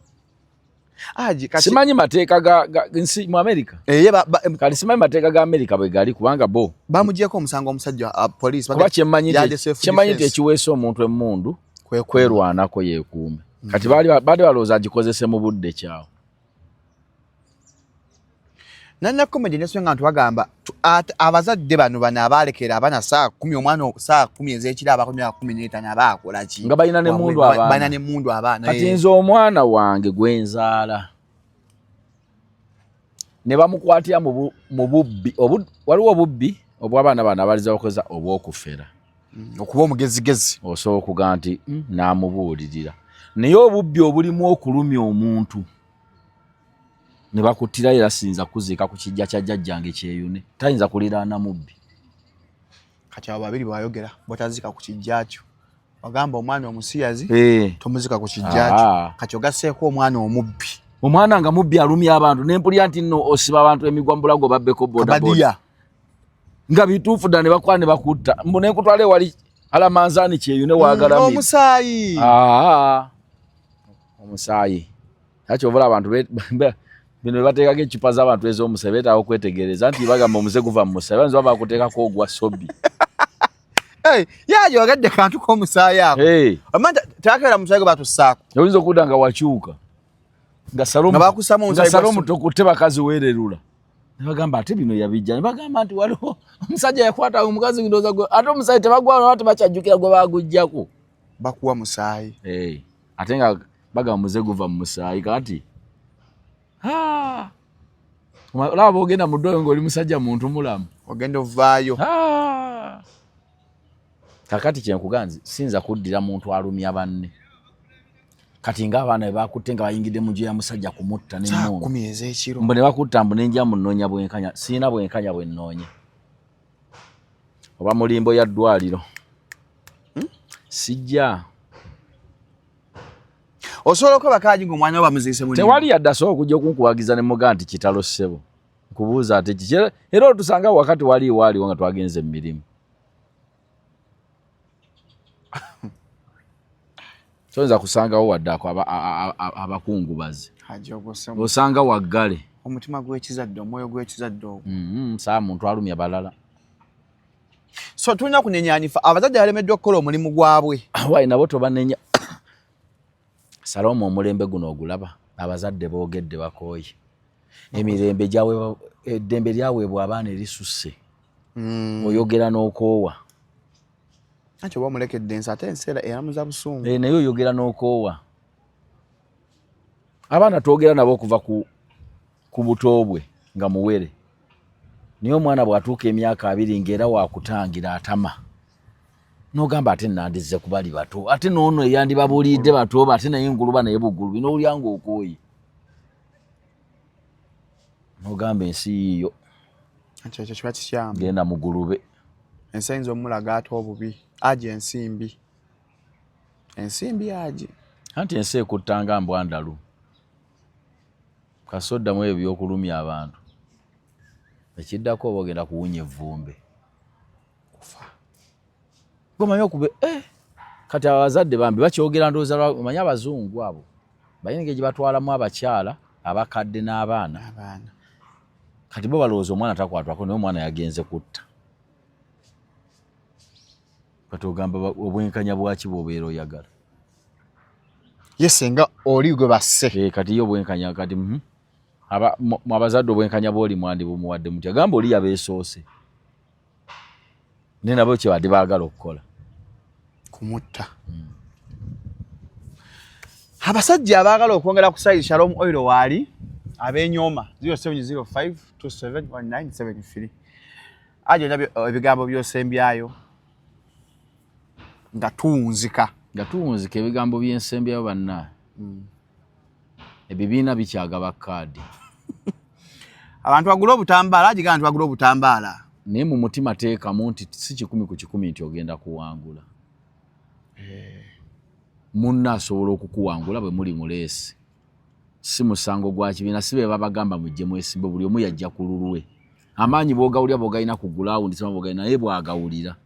Simanyi mateeka ga nsi mu Amerika. Eh, kati simanyi mateeka ga Amerika bwe gali kubanga bo bamugyeko omusango omusajja police kuba kyemmanyi nti ekiweesa omuntu emmundu kwerwanako yeekuume. Kati baali balowooza agikozese mu budde kyawo. Nalina comedy nesonga nti bagamba abazadde bano bano abalekera abaana 10:00 omwana 10:00 ez'ekiro abako myaka 15 abaakola ki nga balina n'emmundu abaana, balina n'emmundu abaana. Kati nze omwana wange gwenzaala ne bamukwatira mu bubbi, waliwo obubbi obw'abaana bano abaliza bakozesa obw'okufera, okuba omugezigezi osobola okugamba nti n'amubuulirira, naye obubbi obulimu okulumya omuntu ne bakuttira era siyinza kuziika ku kijja kya jjajjange Kyeyune, tayinza kuliraana mubbi. Kati abo babiri bwayogera bw'otaziika ku kijja kyo, wagamba omwana omusiyazi tomuzika ku kijja kyo, kati ogasseeko omwana omubbi. Omwana nga mubbi alumya abantu, ne mpulira nti nno osiba abantu emigwa mu bulago babbeko bodaboda nga bituufu ddala ne bakuba ne bakutta, mbu ne nkutwala ewali Alamanzaani Kyeyune waagalamira omusaayi. Omusaayi kati obula abantu bino bebateekako eccupa z'abantu ez'omusaayi beetaaga okwetegereza nti bagamba omuze guva mu musaayi, bayinza oba bakuteekako ogwa sobi. Yaje wagadde kantu k'omusaayi ako. Omanyi tebakeera musaayi gwe batussaako. Oyinza okudda nga wakyuka nga salomu tokutte bakazi weererula ne bagamba ate bino yabijja, ne bagamba nti waliwo omusajja yakwata omukazi ndowooza gwe ate omusaayi tebagwa tebakyajjukira gwe baaguggyako. Bakuwa musaayi. Ate nga bagamba muze guva mu musaayi kati olaba bw'ogenda mu ddwaliro ng'oli musajja muntu mulamu ogenda ovaayo. Kakati kyenkuganzi siyinza kuddira muntu alumya banne. Kati ng'abaana be bakutte nga bayingidde mu nju ya musajja kumutta n'emmundu 10 ez'ekiro mbu ne bakutta mbu ne nja mu nnoonya bwenkanya, sirina bwenkanya bwe nnoonya. Oba mulimbo ya ddwaliro sijja. Osobola okwebaka aji ng'omwana we bamuziise mu tewali yadde asobola okujja okunkuwagiza ne mugaa nti kitalo ssebo nkubuuza ate kiki, era otusanga wakati waliiwo aliwo nga twagenze mu mirimu. Toyinza kusangawo wadde ako abakungubazi, osanga waggale omutima gw'ekizadde, omwoyo gw'ekizadde ogwo. Saa muntu alumya balala. So tulina kunenyanyifa abazadde balemeddwa okukola omulimu gwabwe. Wayi nabo tobanenya. Salomu omulembe guno ogulaba abazadde boogedde bakooye. Emirembe gyaweebwa, eddembe lyaweebwa abaana erisusse. Oyogera n'okoowa. Anti oba omulekedde ensi ate ensi eramuza busungu. Naye oyogera n'okoowa. Abaana twogera nabo okuva ku buto bwe nga muwere. Naye omwana bw'atuuka emyaka 20 ng'era waakutangira atama. N'ogamba ate nandizze ku bali bato, ate n'ono eyandibabuulidde bato ate naye nguluba naye bugulubi n'owulira ng'okooye. N'ogamba ensi yiiyo. Ekyo kiba kikyamu. Genda mugulube. Ensi eyinza omulaga ate obubi. Aje ensimbi. Ensimbi aje. Anti ensi ekutta nga mbwa ndalu. Kasoddamu ebyo by'okulumya abantu. Ekiddako oba ogenda kuwunya evvumbe. Kufa. Gomanyi okube kati abazadde bambi bakyogera ndowooza omanyi abazungu abo balina engeri gye batwalamu abakyala abakadde n'abaana. Kati bo balowooza omwana takwatwako naye omwana yagenze kutta. Kati ogamba obwenkanya bwaki bw'obeera oyagala? Ye singa oli gwe basse. Kati ye obwenkanya kati abazadde obwenkanya bw'oli mwandibumuwadde mutya? Gamba oli yabeesoose. Naye nabo kye badde baagala okukola. Kumutta. Abasajja abaagala okwongera ku size Shalom Oil waali ab'enyooma 0705 271973. Aje olabye ebigambo by'osembyayo nga tuwunzika. Nga tuwunzika ebigambo by'ensembyayo banna. Ebibiina bikyagaba kaadi. Abantu bagule obutambaala, aje abantu bagule obutambaala. Naye mu mutima teekamu nti si 100% nti ogenda kuwangula. Munno asobola okukuwangula bwe muli muleesi. Si musango gwa kibiina, si be babagamba mujje mwesimbe, buli omu yajja ku lulwe. Amaanyi bw'ogawulira bw'ogalina ku gulawundi, sima bw'ogalina naye bw'agawulira.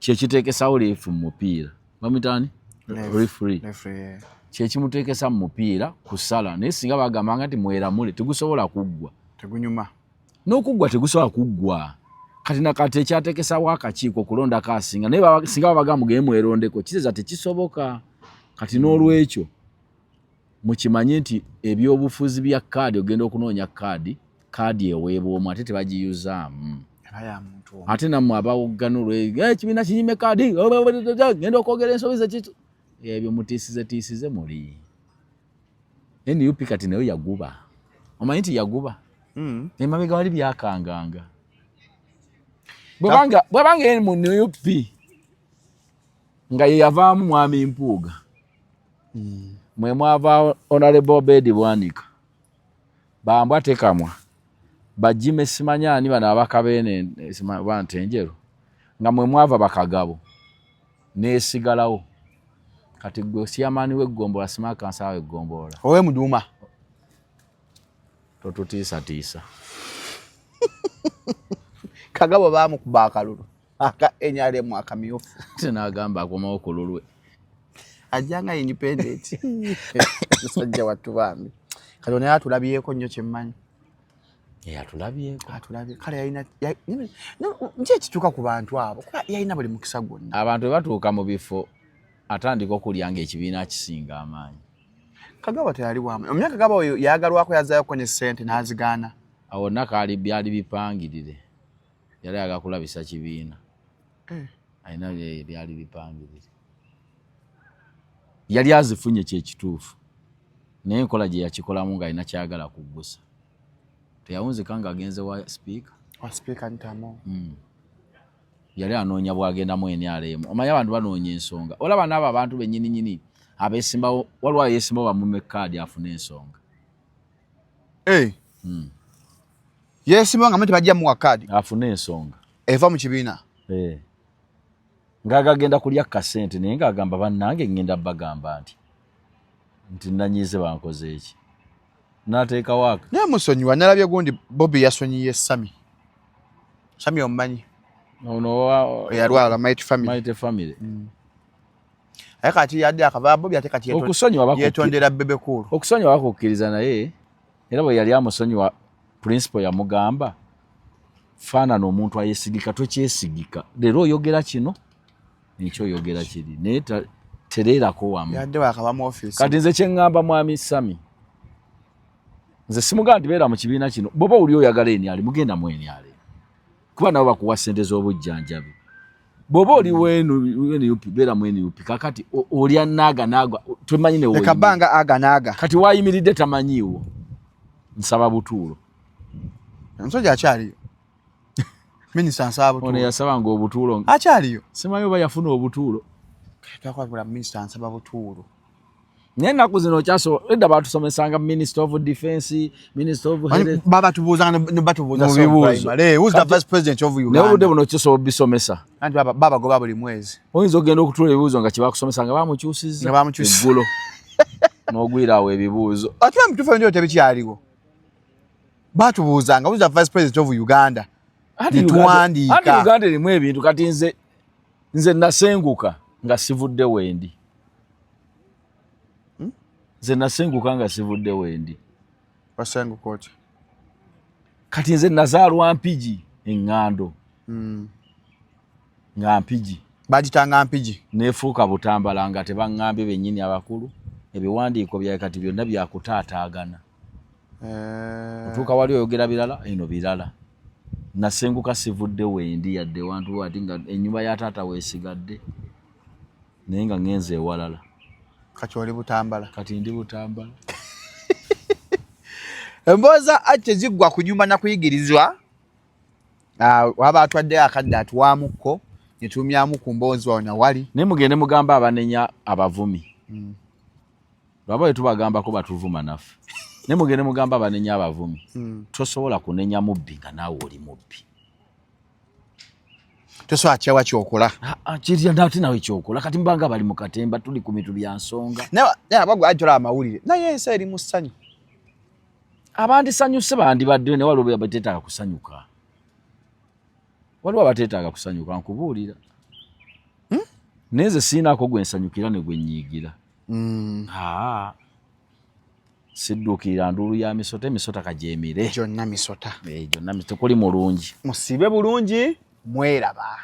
Kye kiteekesawo liifu mu mupiira. Bamuyita ani? Referee. Referee. Kye kimuteekesa mu mupiira kusala, naye singa bagambanga nti mweramule tegusobola kuggwa. Tegunyuma. N'okuggwa tegusobola kuggwa. Kati na kati ekyateekesawo akakiiko okulondako asinga, naye singa babagamba mugende mwerondeko kitegeeza tekisoboka. Kati n'olwekyo mukimanye nti ebyobufuzi bya kaadi, ogenda okunoonya kaadi, kaadi eweebwa omu ate tebagiyuzaamu. Ate nammwe abawoggana olwe ekibiina kinyime kaadi, ngenda okwogera ensobi ze kitu. Ebyo mutiisize tiisize muli. NUP kati nayo yaguba. Omanyi nti yaguba? Emabega wali byakanganga. Bwebanga mu NUP nga ye yavaamu Mwami Mpuuga. Mwe mwava Honorable Obed Bwanika. Bambwa tekamwa. Bajime simanya ani bano abakabeene bante enjeru. Nga mwe mwava bakagabo. Neesigalawo. Kati gwe siyamaani w'eggombolola, sima kansala w'eggombolola. Owe Muduuma. Totutiisatiisa. Kagabo baamukuba akalulu aka NRM akamyufu. Ate n'agamba akomawo ku lulwe. Ajja nga independent. Musajja wattu bambi. Kati ono atulabyeko nnyo kye mmanyi. Atulabyeko. Atulabye. Kale yalina nki ekituuka ku bantu abo kuba yalina buli mukisa gwonna. Abantu bwe batuuka mu bifo atandika okulya ng'ekibiina kisinga amaanyi. Kagabo teyali wa maanyi. Omanya Kagabo oyo yagalwako yazzaayoko ne ssente n'azigaana. Awo wonna kaali byali bipangirire. Yali ayagala kulabisa kibiina. Alina byali bipangirire. Yali azifunye kye kituufu. Naye enkola gye yakikolamu ng'alina ky'ayagala kuggusa. Teyawunzika ng'agenze wa sipiika. Wa sipiika Ntamo. Yali anoonya bw'agendamu NRM. Omanyi abantu banoonya ensonga. Olaba n'abo abantu bennyini nnyini abeesimbawo, waliwo ayeesimbawo bamume kaadi afune ensonga. Yeesimbawo nga tebajja muwa kaadi. Afune ensonga. Eva mu kibiina. Ng'agagenda kulya kasente naye ng'agamba bannange ngenda bagamba nti nanyiize bankoze eki. N'ateekawo aka. Naye musonyiwa, nalabye gundi Bobi yasonyiye Sami. Sami omumanyi? Ono wa Eyalwala Mighty Family. Mighty Family. Aye kati yadde akava Bobi ate kati yetondera Bebe Cool. Okusonyiwa bakukkiriza naye era bwe yali amusonyiwa principal yamugamba faanana omuntu ayesigika tokyesigika. Leero oyogera kino enkya oyogera kiri naye tereerako wamu. Yadde wakaba mu office. Kati nze kye ŋŋamba Mwami Sami, nze simugamba nti beera mu kibiina kino, bw'oba oli oyagala NRM mugenda mu NRM kuba nabo bakuwa ssente z'obujjanjabi. Bw'oba oli NUP beera mu NUP. Kakati olya naaga naaga tomanyi ne Leka bbanga aga naaga. Kati waayimiridde tamanyiiwo. Nsaba butuulo. Omusajja akyaliyo. Minisita nsaba butuulo. Ono yasabanga obutuulo. Akyaliyo. Simanyi oba yafuna obutuulo. Twakwatula minisita nsaba butuulo. Naye ennaku zino edda baatusomesanga Minister of Defense, Minister of Health. Babatubuuza ne batubuuza Mu bibuuzo. Who's the vice president of Uganda? Naye obudde buno kisobola obisomesa. Anti babagoba buli mwezi. Oyinza okugenda okutuula ebibuuzo nga kye bakusomesa nga bamukyusizza. Nga bamukyusizza. Eggulo. N'ogwira awo ebibuuzo. Ate mu bituufu ebyo tebikyaliwo. Batubuuzanga who's the vice president of Uganda? Anti Uganda erimu ebintu kati nze nasenguka nga sivudde wendi. Nze nasenguka nga sivudde wendi. Wasenguka otya? Kati nze nazaalwa Mpigi eŋŋando. Nga Mpigi. Bagitanga Mpigi. Neefuuka Butambala nga tebaŋŋambye bennyini abakulu. Ebiwandiiko byaye kati byonna byakutaataagana. Otuuka wali oyogera birala, eno birala. Nasenguka sivudde wendi yadde wantu ati nga ennyumba ya taata weesigadde. Naye nga ŋŋenze ewalala. Kati oli Butambala. Kati ndi Butambala. Emboozi ate ziggwa kunyuma na kuyigirizwa. Waba atwadde akadde atuwaamukko ne tumyamu ku mboozi wano na wali. Naye mugende mugamba abanenya abavumi. Lwaba bwe tubagambako batuvuma naffe. Naye mugende mugamba abanenya abavumi. Tosobola kunenya mubbi nga naawe oli mubbi. Tosobola kyawa kyokola. Ah, ah, kirya nate nawe kyokola. Kati mbanga bali mu katemba, tuli ku mitu bya nsonga. Naye abagwa ajola amawulire, naye ensi eri mu ssanyu. Abandisanyuse bandibaddeyo, naye waliwo abateetaaga kusanyuka, waliwo abateetaaga kusanyuka, nkubuulira. Naye nze siinaako gwe nsanyukira ne gwe nnyiigira. Aa, sidduukirira nduulu ya misota, emisota kagyemire. Gyonna misota. Eh, gyonna tekuli mulungi. Musibe bulungi, mweraba.